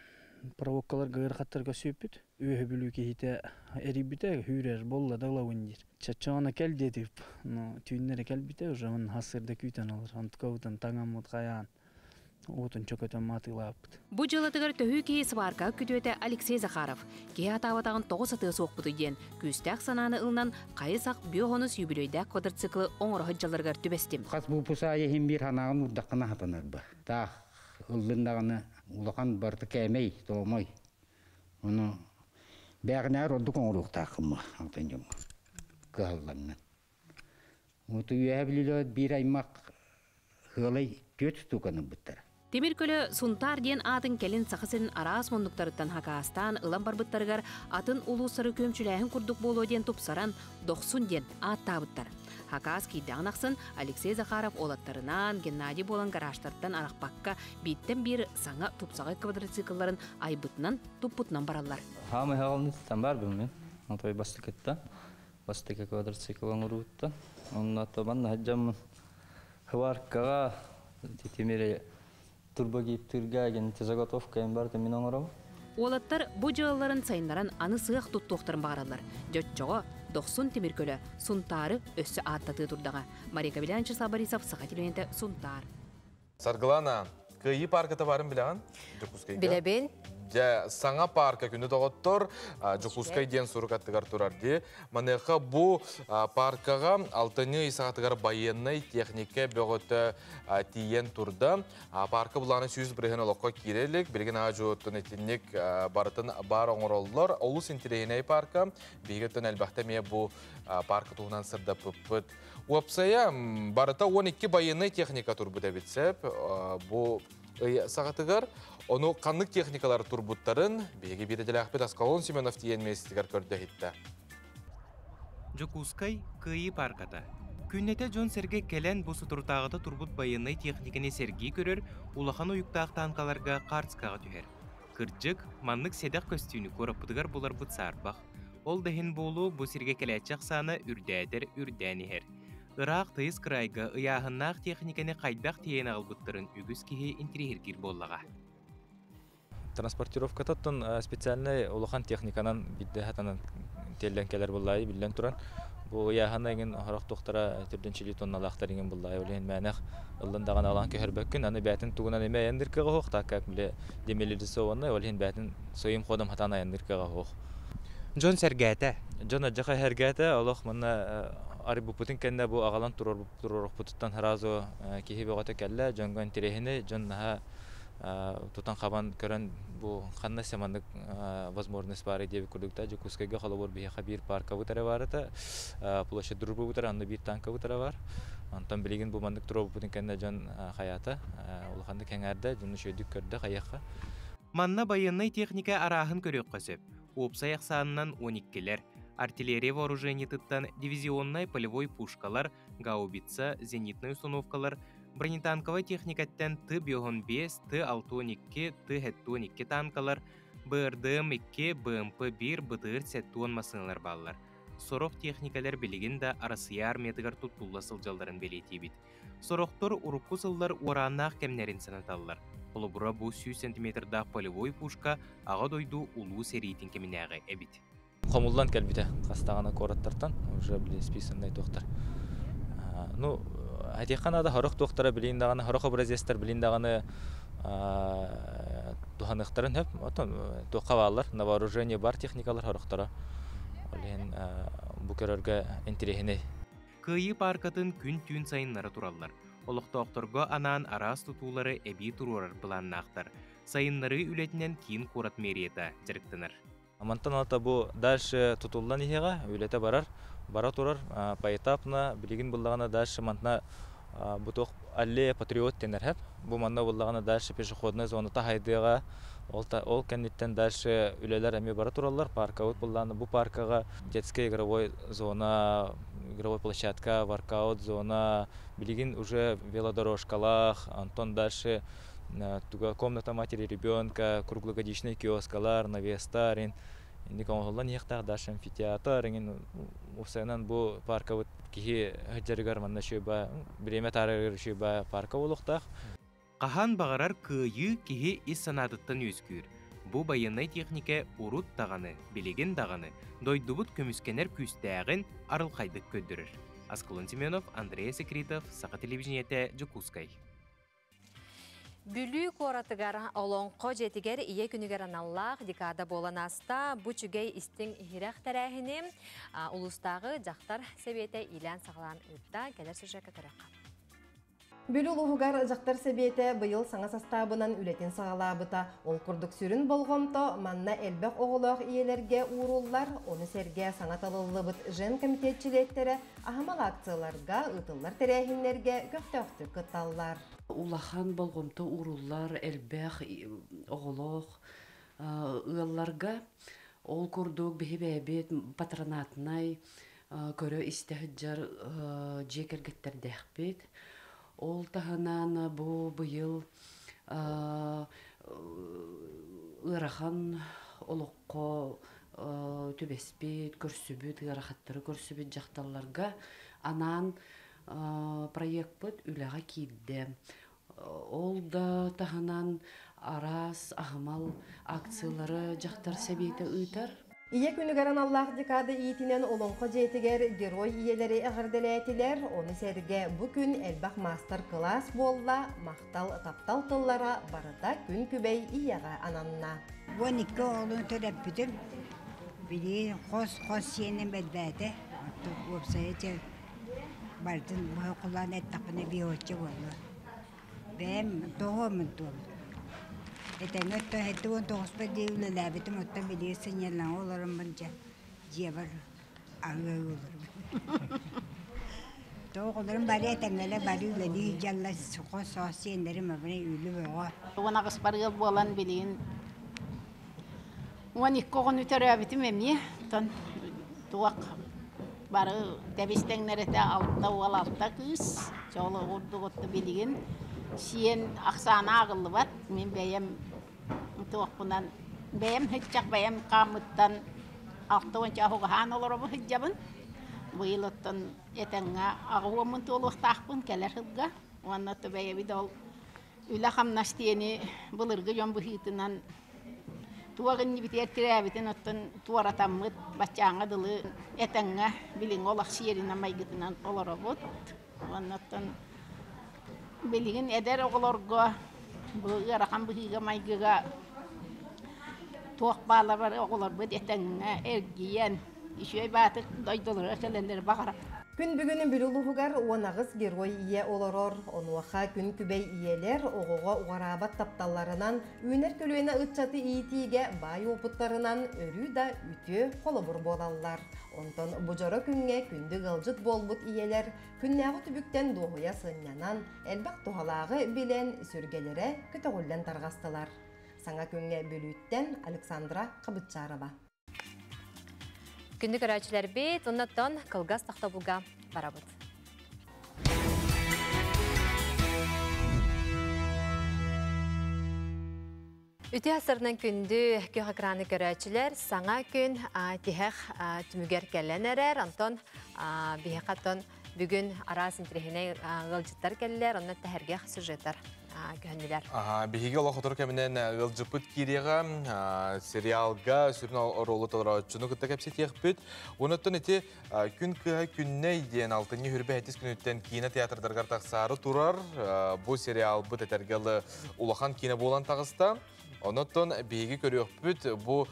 провоккаларга ыарахаттарга сүүппүт. Үөһэ Бүлүү киһитэ эрийбитэ, хүүрэр болла да ылабын диир. Чаччаҕына кэл диэтип, но түүннэри кэлбитэ, уже он хассырда күүтэн олор. Онтукабытын таҥаммыт хайаан, уутун чөкөтөн маатыылааппыт. Бу дьыалатыгар төһүү киһи сварка күтүөтэ Алексей Захаров. Киһи атаабатаҕын тоҕо сатыа суохпутуй диэн күүстээх санааны ылынан хайы-сах бүө хонус юбилейдээх квадроциклы оҥоро сылдьалларыгар түбэстим. Хас бупус аайы иһин биир санааҕын уурдаххына хатанар ба. Таах ыллын даҕаны улахан барыта кээмэй, тоомой. Ону бээҕинээр ордук оҥоруохтааххын алтан дьоҥҥо кыһаллаҥҥын. Оту үөһэ Бүлүүлэбит биир аймах ыалай түөрт штуканы ылбыттара. Тимир көлө Сунтаар диэн аатын кэлин Саха сирин араас муннуктарыттан хакаастаан ылан барбыттарыгар атын улуустары күөмчүлээһин курдук буолуо диэн тупсаран Дохсун диэн ааттаабыттар. Хакаас киирдэҕин ахсын Алексей Захаров уолаттарынаан Геннадий буолан гаражтартан арахпакка бииртэн биир саҥа тупсаҕай квадроциклларын айбытынан туппутунан бараллар. Хаамай хаҕалныттан бар бу Отой бастыкыттан бастакы квадроцикл оҥоруутта. Онно тобан хаджаммын Уолаттар бу дьыалаларын сайыннаран аны сыах туттуохтарын баҕараллар. Дьоччоҕо дохсун тимир көлө Сунтаары өссө ааттатыы турдаҕа. Мария Кабелян, Числав Борисов, Саха телевидениетэ, Сунтаар. Саргылана, Кыайыы парката барын билэҕин? Дьокуускайга. Билэбин. Дьэ, саҥа парка күнү доҕоттор Дьокуускай диэн сурук аттыгар турар дии. Маныаха бу паркаҕа алтынньы ый саҕатыгар байыаннай техникэ бөҕөтө тиийэн турда. Парка былаана 100% олоххо киирэ илик. Билигин аа-дьуоттан итинник барытын баар оҥороллор. Олус интэриэһинэй парка. Биһиги өттүн элбэхтэ эмиэ бу парка туһунан сырдаппыппыт. Уопсайа, барыта 12 байыаннай техника турбут эбит сөп. Бу ый саҕатыгар ону ханнык техникалар турбуттарын биһиги биирдэлээхпит Аскалон Семенов тиийэн миэстэтигэр көрдө иһиттэ. Дьокуускай Кыайыы паарката. Күннэтэ дьон-сэргэ кэлэн бу соторутааҕыта турбут байыаннай техниканы сэргии көрөр улахан уйуктаах таанкаларга хаартыскаҕа түһэр. Кырдьык, маннык сэдэх көстүүнү куораппытыгар буларбыт саарбах. Ол да иһин буолуо, бу сиргэ кэлээччи ахсаана үрдээтэр үрдээн иһэр. Ыраах тыйыс кыраайга ыйааһыннаах техниканы хайдах тиэйэн аҕалбыттарын үгүс киһи интириэһиргиир буоллаҕа. Транспортировката оттон специальнай улахан техниканан биирдэ сатанан тиэллэн кэлэр буоллаайы биллэн туран бу ыйааһына эҥин сорох туохтара төрдүнчилии тонналаахтар иҥин буллаайы ол иһин мээнэх ыллын даҕаны алаан көһөрбөккүн аны бээтин тугунан эмэ айанныыр кыаҕа суох так как бile демилитаризованный ол иһин бээтин своим ходом хатаан айанныыр кыаҕа суох. Дьон сэргээтэ. Дьон адьаха сэргээтэ олох манна арыйбыппытын кэннэ бу аҕалан туруорукпутуттан сразу киһи бөҕөтө кэллэ дьоҥҥо интэриэһинэй дьон наһаа тутан-хабан көрөн бу ханна маннык возможность баар диэбит курдук да Дьокуускайга холобур биһиэхэ биир паркабыт эрэ баар этэ площадь дружбабыт эрэ анны биир танкабыт эрэ бар онтон билигин бу маннык туруорбуппутун кэннэ дьон хайаата улаханнык кэҥээрдэ дьон үчүгэйдик көрдө хайыахха. Манна байыаннай техника арааһын көрүөххэ сөп. Уопсай ахсаанынан 12-лэр, артиллерия вооружениетыттан дивизионнай полевой пушкалар, гаубица, зенитнай установкалар, бронетанковай техникаттан Т-5 Т-612, Т-72 танкалар, БРДМ-2, БМП-1, БТР-70 массыыналар бааллар. Сорох техникалар билигин да Арассыйа армиятыгар туттулла сылдьалларын бэлиэтиибит. Сорохтор урукку сыллар уорааннаах кэмнэрин санаталлар. Холобура, бу 100 сантиметрдаах полевой пушка Аҕа дойду Улуу сэриитин кэминээҕи эбит. Хомуллан кэлбитэ хастаҕына куораттартан уже били списаннай туохтар. Ну, айтыахха наада сорох туохтара билин даҕаны сорох образецтар билин даҕаны туһаныахтарын сөп. Оттон туохха бааллар на вооружение бар техникалар сорохторо. Ол иһин бу көрөргө интэриэһинэй. Кыайыы пааркатын күн-түүн сайыннара тураллар. Олохтоохторго анаан араас тутуулары эбии туруорар былааннаахтар. Сайыннарыы үлэтинэн киин куорат мэрията дьарыктанар. Мантан алта бу дальше тутуллан иһиэҕэ, үлэтэ барар, бара турар поэтапно билигин буллаҕына дальше мантна бу туох аллея патриот дэнэр хэп. Бу манна буллаҕына дальше пешеходная зона таһайдыаҕа. Ол, ол кэнниттэн дальше үлэлэр эмиэ бара тураллар. Паркабыт буллаҕына бу паркаҕа детская игровой зона, игровой площадка, воркаут зона, билигин уже велодорожкалаах, онтон дальше комната матери ребенка, круглогодичный киоскалар, навестар, инник оҥоһуллан иһиэхтээх дальше амфитеатр, иҥин уопсайынан бу паркабыт киһи сылдьарыгар манна үчүгэй бириэмэ таарыгар үчүгэй парка буолуохтаах. Хаһан баҕарар кыайыы киһи ис санаатыттан үөскүүр. Бу байыаннай техникэ урут даҕаны, билигин даҕаны дойдубут көмүскэнэр күүстээҕин арылхайдык көрдөрөр. Аскалон Семенов, Андрей Секритов, Саха телевидениетэ, Дьокуускай. Бүлүү куоратыгар Олоҥхо дьиэтигэр Ийэ күнүгэр аналлаах декада буолан ааста. Бу үчүгэй истиҥ иһирэх тэрээһини улуустааҕы дьахтар сэбиэтэ иилээн-саҕалаан ыытта. Кэлэр сюжекка көрүөххэ. Бүлүү улууһугар дьахтар сэбиэтэ быйыл саҥа састаабынан үлэтин саҕалаабыта. Ол курдук сүрүн болҕомто манна элбэх оҕолоох ийэлэргэ ууруллар, ону сэргэ саҥа талыллыбыт женкомитет чилиэттэрэ аһымал акцияларга, ыытыллар тэрээһиннэргэ көхтөөхтүк кытталлар. Улахан болҕомто ууруллар элбэх оҕолоох ыалларга. Ол курдук биһи бэйэбит патронатнай көрө-истэ сылдьар дьиэ кэргэттэрдээхпит. Ол таһынан бу быйыл ыарахан олоххо түбэспит, көрсүбүт, ыарахаттары көрсүбүт дьахталларга анаан проекпыт үлэҕэ киирдэ. Ол да таһынан Араас аһымал акциялары дьахтар сэбиэтэ ыытар. Ийэ күнүгэр аналлаах декада иитинэн Олоҥхо дьиэтигэр герой ийэлэри эҕэрдэлээтилэр, ону сэргэ бу күн элбэх маастар-кылаас буолла, махтал, таптал тыллара барыта күн күбэй ийэҕэ ананна. 12 оҕолун төрөппүтүм. Билигин хос-хос сиэним элбээтэ. Уопсайа чэ барытын быһа холоон эттэхпинэ биэһочча буолла. Бэйэм тоҕуоммун туом. Этэҥҥэ оттон 79-пар диэри үлэлээбитим, оттон билигин сынньалаҥа олороммун дьэ дьиэбэр аһыы олоробун. Тоҕо оҕолорум бары этэҥҥэлэр, бары үлэлии дьаллар, хос-хос сиэннэрим абырай үлү бөҕө. 18-пар ыал буолан билигин 12 оҕону төрөөбүтүм эмиэ. Оттон туох бары тэбис тэҥнэр этэ алта уол, алта кыыс. Чоло курдук отто билигин сиэн ахсаана ааҕыллыбат. Мин бэйэм туохпунан бэйэм һыччах бэйэм хааммыттан 60 угаһаан олоробу сылдьабын. Быйыл оттон этэҥҥэ аҕа уоммун туолуохтаахпын кэлэр сылга. Уонна отто бэйэбит ол үлэ-хамнас диэни былыргы дьон быһыытынан туох иннибитигэр тирээбитин оттон туоратаммыт баччааҥҥа дылы этэҥҥэ билиҥҥи олох сиэринэн майгытынан олоробут. Уонна оттон билигин эдэр оҕолорго бу ыарахан быһыыга-майгыга туох баалар бары оҕолорбут этэҥҥэ эргийэн үчүгэй баатык дойдуларыгар кэлэллэр баҕарабыт. Күн бүгүн Бүлүү улууһугар 18 герой ийэ олорор. Онуоха күн күбэй ийэлэр оҕоҕо уҕараабат тапталларынан, үүнэр көлүөнэ ыччаты иитиигэ баай уопуттарынан өрүү да үтүө холобур буолаллар. Онтон бу дьоро күҥҥэ күндү ыалдьыт буолбут ийэлэр күннээҕи түбүктэн дуоһуйа сынньанан, элбэх туһалааҕы билэн, сүргэлэрэ көтөҕүллэн тарҕастылар. Саҥа күҥҥэ Бүлүүттэн Александра Хабытчарова. Күндү көрөөччүлэрбит, оннуттан кылгас тохтобулга барабыт. Үтүө асырынан күндү күөх экраны көрөөччүлэр, саҥа күн тиһэх түмүгэр кэлэн эрэр, онтон биһиэхэ бүгүн араас интэриэһинэй ыалдьыттар кэллэр, онно тэһэргэх сюжеттар көһөннүлэр. Биһиги олох отур кэминэн ыалдьыппыт киириэҕэ сериалга сүрүн оруолу толорооччуну кытта кэпсэтиэхпит. Онуттан ити Күн кыыһа Күннэй диэн алтынньы хүрбэ хэтис күнүттэн киинэ театрдарыгар тахсаары турар. Бу сериалбыт этэргэ улахан киинэ буолан таҕыста. Онуттан биһиги көрүөхпүт бу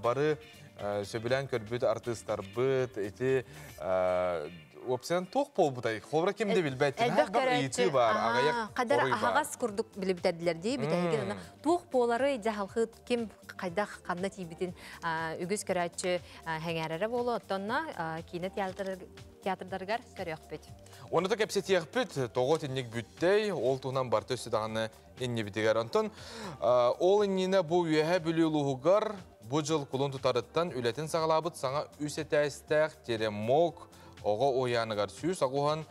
бары сөбүлээн көрбүт артыыстарбыт ити уопсайан туох буолбутай? Холобура ким да билбэт. Элбэх көрөөччү бар, аҕыйах Кадар аһаҕас курдук билибитэрдилэр дии, бүтэһигин туох буолары дьаһалхыт ким хайдах ханна тиийбитин үгүс көрөөччү хэҥээрэрэ буолуо, оттонно киинэ театрдарыгар көрүөхпүт. Оны да кэпсэтиэхпит, тоҕо тинник бүттэй, ол туһунан барта өссө даҕаны иннибитигэр. Онтон ол иннинэ бу үөһэ Бүлүү улууһугар бу дьыл кулун тутарыттан үлэтин саҕалаабыт саҥа үс этээстээх Теремок оҕо уһуйааныгар 180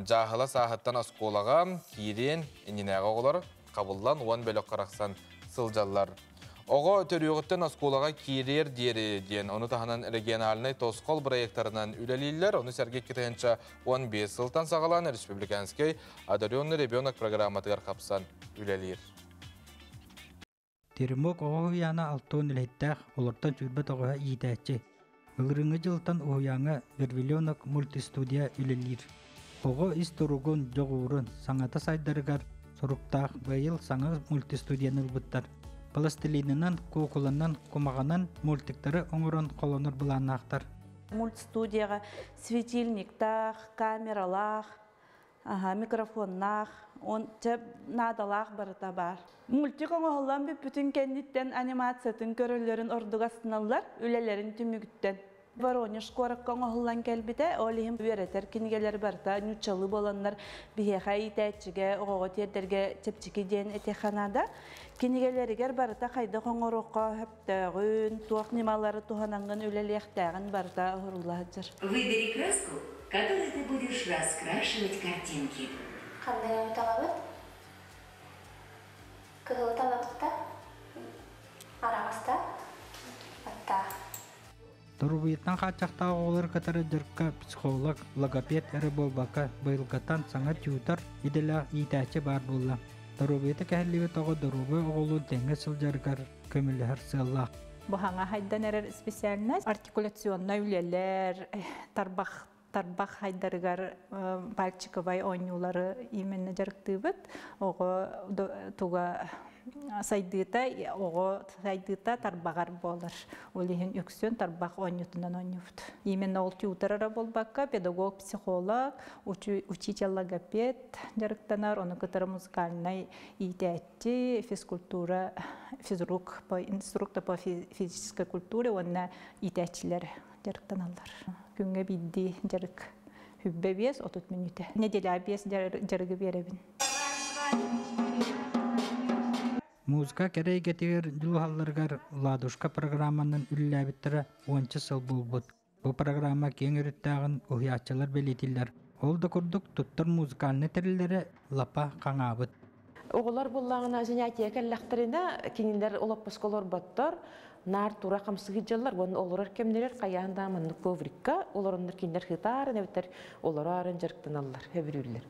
дьааһыла сааһыттан оскуолаҕа киириэн иннинээҕи оҕолор қабыллан 10 бөлөх харахсан сылдьаллар. Оҕо төрүөҕүттэн оскуолаҕа киириэр диэри диэн ону таһынан региональнай тосхол проекттарынан үлэлииллэр. Ону сэргэ 2015 сылтан саҕалаан республиканский одаренный ребенок программатыгар хапсан үлэлиир. Теремок оҕо уһуйаана 60 үлэһиттээх, олортон 29-а иитээччи. Былырыыҥҥы дьылтан уһуйааҥҥа Вервиленок мультистудия үлэлиир. Оҕо ис туругун, дьоҕуурун, саҥата сайдарыгар соруктаах быйыл саҥа мультистудияны ылбыттар. Пластилинынан, куукуланан, кумаҕынан мультиктары оҥорон холонор былааннаахтар. Мультстудияҕа светильниктаах, камералаах, микрофоннаах, он наадалаах барыта баар. Мультик оҥоһуллан бүппүтүн кэнниттэн анимациятын көрөллөрүн ордук астыналлар, үлэлэрин түмүгүттэн. Воронеж куоракка оҥоһуллан кэлбитэ, ол иһин үөрэтэр кинигэлэр барыта ньуччалыы буоланнар биһиэхэ иитээччигэ, оҕоҕо тиэрдэргэ чэпчэки диэн этиэххэ наада. Кинигэлэригэр барыта хайдах оҥоруохха сөптөөҕүн, туох ньымалары туһанаҥҥын үлэлиэхтээҕин барыта уһуруулаһа сылдьар. Выбери краску, которой ты будешь раскрашивать картинки. Ханныгы талабыт? Кыһыл талабытта? Араҕаста? Атта. Доруобуйаттан хааччахтаах оҕолор кытары дьарыкка психолог, логопед эрэ буолбакка, быйылгаттан саҥа тьютор идэлээх иитээччи баар буолла. Доруобуйата кэһиллибит оҕо доруобуй оҕолуун тэҥҥэ сылдьарыгар көмөлөһөр сыаллаах. Бу хаҥа хайдан эрэр специальность артикуляционнай үлэлэр, тарбах тарбах хайдарыгар пальчиковай оонньуулары именно дьарыктыыбыт. Оҕо туга сайдыыта, оҕо сайдыыта тарбаҕар буолар. Ол иһин үксүн тарбах оонньуутунан оонньуубут. Именно ол тьютор эрэ буолбакка, педагог, психолог, учитель логопед дьарыктанар, ону кытары музыкальнай иитээччи, физкультура, физрук, по инструктор по физической культуре уонна иитээччилэр дьарыктаналлар. Күҥҥэ биирдии дьарык хүббэ 5-30 мүнүүтэ. Неделя 5 дьарыгы биэрэбин. Музыка кэрэ эйгэтигэр дьулуһалларыгар «Ладушка» программанан үлэлээбиттэрэ уонча сыл буолбут. Бу программа киэҥ өрүттээҕин уһуйааччылар бэлиэтииллэр. Ол да курдук туттар музыкальнай тэриллэрэ лапа хаҥаабыт. Оҕолор буллаҕына занятие кэллэхтэринэ кинилэр олоппоско олорботтор, наар тура хамсыы дьаллар уонна олорор кэмнэрэр хайаан да маннык коврикка олороннор кинилэр хытаарын эбэтэр олороорун дьарыктаналлар, хөбүрүүллэр.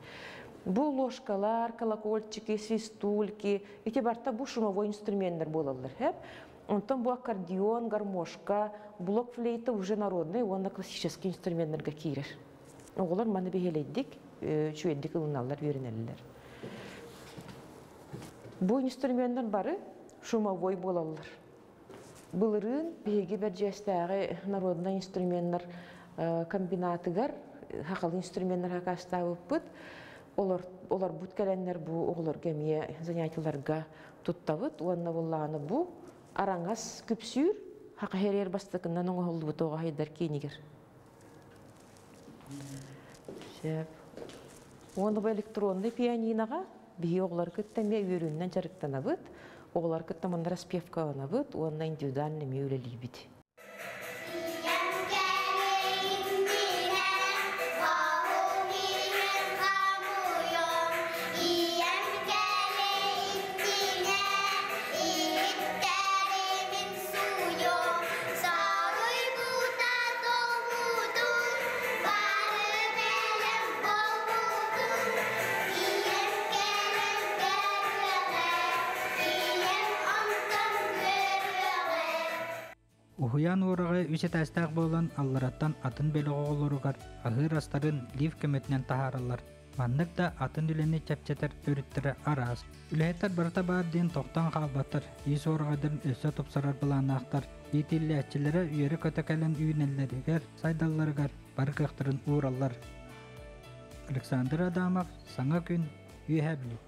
Бу ложкалар, колокольчики, свистульки, ити барта бу шумовой инструменттар буолаллар. Хэп. Онтон бу аккордеон, гармошка, блок флейта уже народный уонна классический инструменттарга киирэр. Оҕолор маны биһилэйдик, үчүгэйдик ылыналлар, үөрэнэллэр. Бу инструменттар бары шумовой буолаллар. Былырыын биһиги Бэрдьиэстээҕи народнай инструменнар комбинатыгар хахалы инструменнар хакастаабыппыт. Олор, олорбут кэлэннэр бу оҕолорго эмиэ занятиеларга туттабыт уонна буллаҕына бу араҥас күпсүүр хахаһерер бастакынан оҥоһуллубут оҕо хайдар киинигэр. Сөп. Уонна бу электронный пианиноҕа биһи оҕолор кытта эмиэ үөрүүннэн дьарыктанабыт, оҕолор кытта манна распевкаланабыт уонна индивидуально эмиэ үлэлиибит. Уһуйаан уораҕайа үс этээстээх буолан, аллараттан атын бөлөх оҕолоругар аһыыр астарын лифт көмөтүнэн таһаараллар. Маннык да атын үлэни чэпчэтэр өрүттэрэ араас. Үлэһиттэр барыта баар диэн тохтоон хаалбаттар, ис уораҕайдарын өссө тупсарар былааннаахтар. Иитиллээччилэрэ үөрэ-көтө кэлэн үүнэллэригэр, сайдалларыгар бары кыахтарын уураллар. Александр Адамов, Саҥа күн, Үөһээ Бүлүү.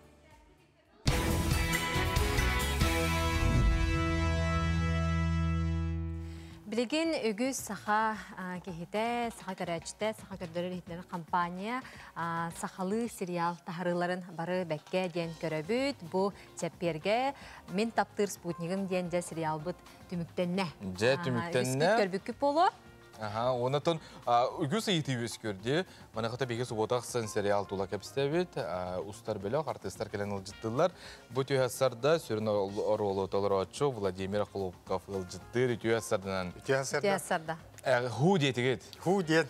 Билигин үгүс саха киһитэ, саха көрөөччүтэ, саха көрдөрөр иһитиннэрэр компания сахалыы сериал таһарыыларын бары бэккэ диэн көрөбүт. Бу чэппиэргэ Мин таптыыр спутнигым диэн дьэ сериалбыт түмүктэннэ. Дьэ түмүктэннэ. Көрбүккүт буолуо. Аха, онотон үгүс ыйытыы үөскүөр Маныхата биһиги субуота ахсын сериал тула кэпсэбит, устар бөлөх, артыыстар кэлэн ылдьыттыыллар. Бу түһэ сарда сүрүн оруолу толорооччу Владимир Охлопков ыалдьыттыыр үтүө сарданан. Үтүө сарда. Ху диэтигит. Ху диэн.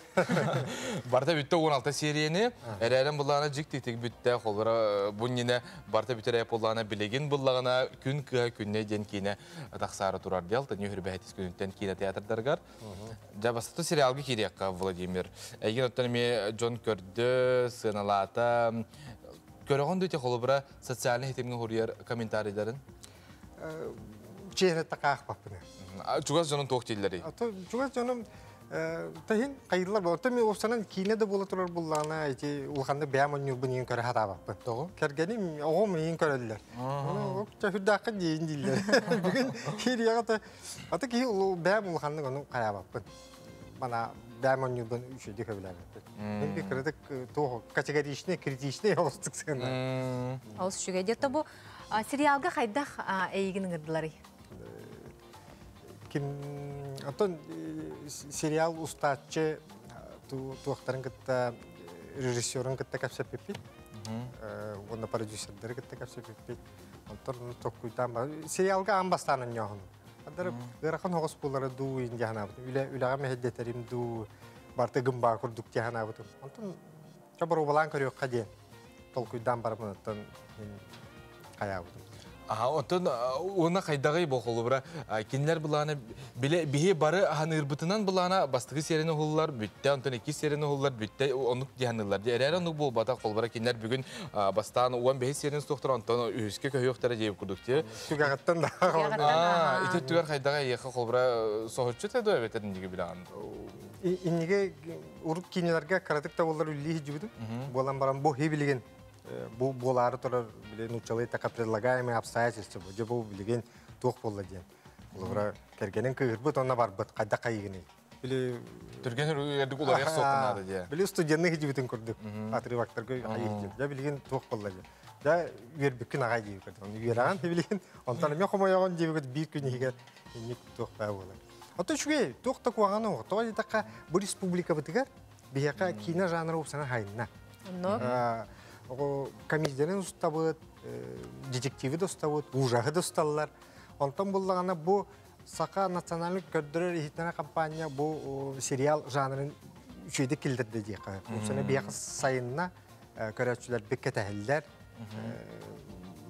Барта бүттэ 16 серияны, эрээрен буллаана жик-тик бүттэ, холбора бу ньине барта бүтэрэ буллаана билигин буллаҕына күн кыһа күннэй диэн киинэ тахсаары турар диэл, төнү хүрбэһэтис күнүттэн киинэ театрдарыгар. Дьэ, бастакы сериалга киириэххэ, Владимир. Эйигин оттон эмиэ дьон көрдө, сыаналаата. Көрөҕүн да ити холобура социальнай ситимҥэ хуруйар комментарийдарын? Чиэһинэ такаахпаппын. Чугас дьонун туох дииллэрий? Чугас дьонум таһин хайыллар буолар. Мен уопсанан киинэ да буола турар буллаҕына ити улаханнык бэйэм оонньуурбун иин көрө сатаабаппын. Тоҕо? Кэргэним, оҕом иин көрөллөр. Ону чөһүрдаахха диин дииллэр. Бүгүн киириэҕэ та аты киһи бэйэм улаханнык ону хайаабаппын. Мана бэйэм оонньуурбун үчүгэйдик сөбүлээбэппин. Мен би кыратык туох категоричный, критичный олустук сыана. Олус үчүгэй. Дьэ бу сериалга хайдах эйигин ыҥырдыларый? Ким оттон сериал устааччы туохтарын кытта режиссерун кытта кэпсэппиппит. Уонна продюсердары кытта кэпсэппиппит. Онтон токкуйтаан сериалга аан бастаан онньооһун. Адар ыарахан оҕус буолара дуу ин дьаһанаабытым. Үлэ үлэҕэ мэһэйдэтэрим дуу барты гымбаа курдук дьаһанаабытым. Онтон чоборуобалаан көрүөххэ диэн толкуйдаан барабын оттон Хаябытым. Аха, оттон уонна хайдаҕый бу холобура кинилэр былаана биле биһи бары аһаныырбытынан былаана бастакы сиэрин уһуллар бүттэ, онтон иккис сиэрин уһуллар бүттэ оннук диһаныыллар. Эрээр оннук буолбата холобура кинилэр бүгүн бастаан 15 сиэрин устуохтара, онтон үһүскэ көһүөхтэрэ диэбит курдук ти. Түгэҕиттэн да. Ити түгэр хайдаҕа эйиэхэ холобура соһуччу те дуо эбэтэр инниги билэҕин? Инниге урут кинилерге кыратык да боллар үллии хиджибитим. Буолан баран бу хи билигин бу буолаары турар били нууччалыы така предлагаемые обстоятельства бу бу билигин туох буолла диэн. Холобура кэргэнин кыырбыт онно барбыт хайда хайыгыный. Били Түргэн үрдүк уларыах суоттанаады дии. Били студенны хиджибитин курдук. Отрывоктарга хайы хиджиб. Я билигин туох буолла диэн. Я үөрбүккүн аҕай диэбит көрдүм. Оны үөрэҕин билигин онтон эмиэ хомойоҕун диэбит биир күн иһигэр инник туох баа буолар. Ото үчүгэй туох да куһаҕан оҕо. Тоҕо диэтэххэ бу республикабытыгар биһиэхэ киинэ жанры упсана хайынна. Ого комедияны устабыт, детективи да устабыт, ужаһы да усталлар. Онтон буллаҕына бу Саха национальный көрдөрөр иһитинэр компания бу сериал жанрын үчүгэйдик киллэрдэ диэххэ. Упсана биһиэхэ сайынна көрөөччүлэр биккэ тэһэллэр,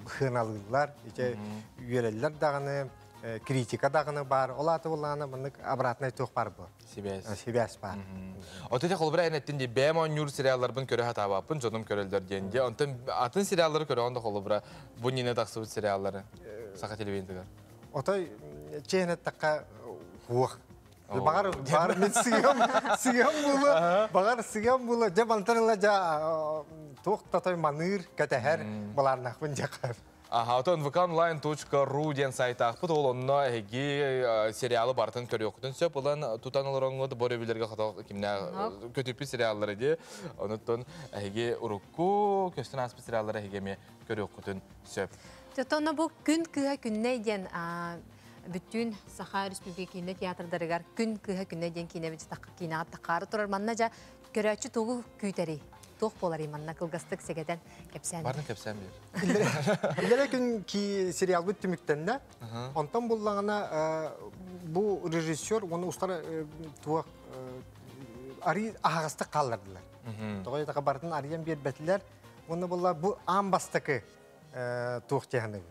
хыналыыллар, ити үөрэллэр даҕаны, критика даҕаны бар. Ол ааты буллаҕына маннык обратный туох бар бу. Сибээс. Сибээс бар. Ото те холобура эн эттин ди бэйэм оонньуур сериалларбын көрө хатаабаппын, дьонум көрөллөр диэн ди. Онтон атын сериаллары көрөҕүн да холобура бу нина тахсыбыт сериаллары Саха телевидениетыгар. Отой чээнэттакка хуох. Багар бар мен сыгам сыгам була, багар сыгам була. Жа бантарыла жа туох татой маныыр кэтэһэр баларнахпын жакар. Аха, отон vkonline.ru диэн сайтаахпыт, ол онно эһиги сериалы бартын көрүөххүтүн сөп, ылан тутан олороҥҥут бу өрөбүллэргэ хото кимнэ көтүппүт сериаллары ди. Онуттан эһиги урукку көстөн ааспыт сериаллары эһиги эмиэ көрүөххүтүн сөп. Тотоно бу күн кыһа күннэй диэн бүтүн Саха Республика киинэ театрдарыгар күн кыһа күннэй диэн киинэ киинэҕэ тахаары турар. Манна жа көрөөччү тугу күүтэрий? Туох буоларый манна кылгастык сэгэтэн кэпсээн. Барын кэпсээн биэр. Илэрэ күн ки сериалбыт түмүктэннэ. Онтон буллаҕына бу режиссер оны устар туох ари аһаҕастык хааллардылар. Тоҕо диэтэххэ барытын арыйан биэрбэтилэр. Уонна булла бу аан бастакы туох диэхэ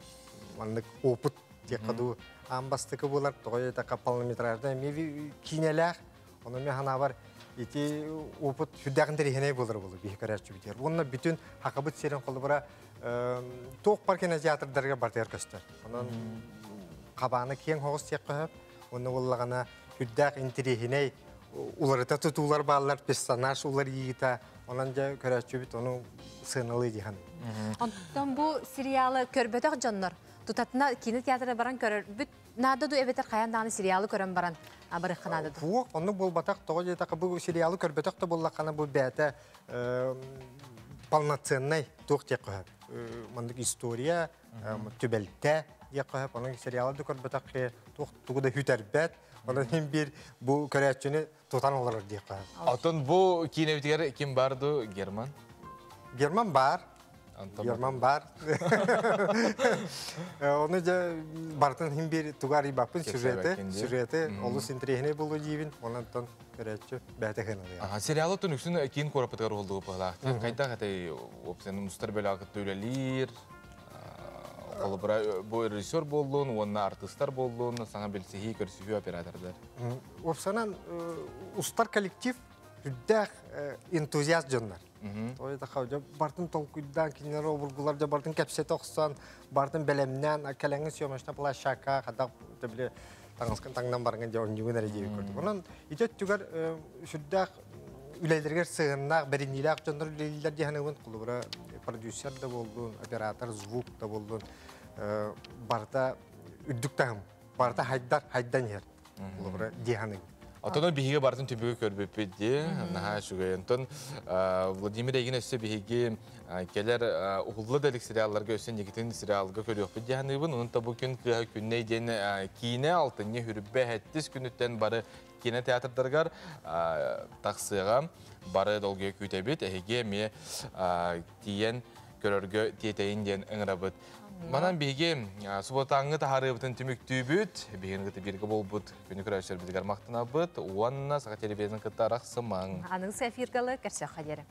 маннык опыт диэххэ дуу аан бастакы буолар. Тоҕо диэтэххэ полнометражный эмиэ киинэлээх. Ону мен ханаабар ити опыт сүрдээҕин интэриэһинэй буолар буолу биһи көрөөччүбүтүгэр. Уонна бүтүн хакабыт сирин холобура туох бар кинотеатрдарга бартыгар көстөр. Онон хабааны киэҥ хоҕус диэххэ сөп. Онно буоллаҕына сүрдээх интэриэһинэй уларыта тутуулар бааллар, персонаж уларыйыыта. Онон дьэ көрөөччүбүт ону сыаналыы диһан. Онтон бу сериалы көрбөтөх дьоннор тутатына кинотеатрга баран көрөрбүт наада ду эбэтэр хайан даҕаны сериалы көрөн баран барыахха наада ду? Суох, оннук буолбатах. Тоҕо диэтэххэ бу сериалы көрбөтөх да буоллаххына бу бэйэтэ полноценный туох диэххэ сөп. Маннык история, түбэлтэ диэххэ сөп. Онон сериалы да көрбөтөх туох тугу да хүтэрбэт. Онон иһин биир бу көрөөччүнү тутан олорор диэххэ сөп. Оттон бу киинэбитигэр ким бар ду Герман? Герман бар. Герман бар. Оны же бартын хим бир тугар ибаппын сюжеты, сюжеты олус интэриэһинэй болу диибин, онон көрөөччү бэйэтэ хыналыйа. Аха, сериалы тун үксүн киин куорапытыгар уһулдугу пыһылаахтар. Хайдах этэй опсен устар бөлөҕө үлэлиир, холобура бу режиссер боллун, уонна артистар боллун, саҥа билсиһии, көрсүһүү оператордар. Опсанан устар коллектив үрдээх энтузиаст дьоннор. Той да бартын толкуйдан кинилер обургулар жа бартын кэпсете охсон, бартын бэлэмнээн кэлэҥҥин съемочная площадка хадах биле таҥаскын таҥнан барган дьэ онньугун эрэ диэби көрдүк. Онон ити өттүгэр сүрдээх үлэлэригэр сыһыннаах, бэриниилээх дьоннор үлэлииллэр диэхэнэбин холобура продюсер да буоллун, оператор, звук да буоллун, барыта үрдүк таһым, барыта хайдар, хайдан иһэр. Холобура диэхэнэбин. Отон биһиги бартын түбүгү көрбүппүт ди, наһаа үчүгэй. Онтон Владимир Эгин өссө биһиги келер уһулла да илик сериалларга өссө Никитин сериалга көрүөхпүт диэханыбын. Онон та бу күн кыһа күннэй диэн киинэ алтынньы хүрбэ хэттис күнүттэн бары кино театрдарыгар тахсыаҕа бары долгуйа күүтэбит. Эһиги эмиэ тиийэн көрөргө тиэтэйин диэн ыҥырабыт. Манан биһиги субботааҥҥы таһаарыыбытын түмүктүүбүт, биһигини кытта бииргэ буолбут күнү көрөөччүлэрбитигэр махтанабыт уонна Саха телевизорын кытта арахсымаҥ. Аныгы эфиргалы көрсөххө диэри.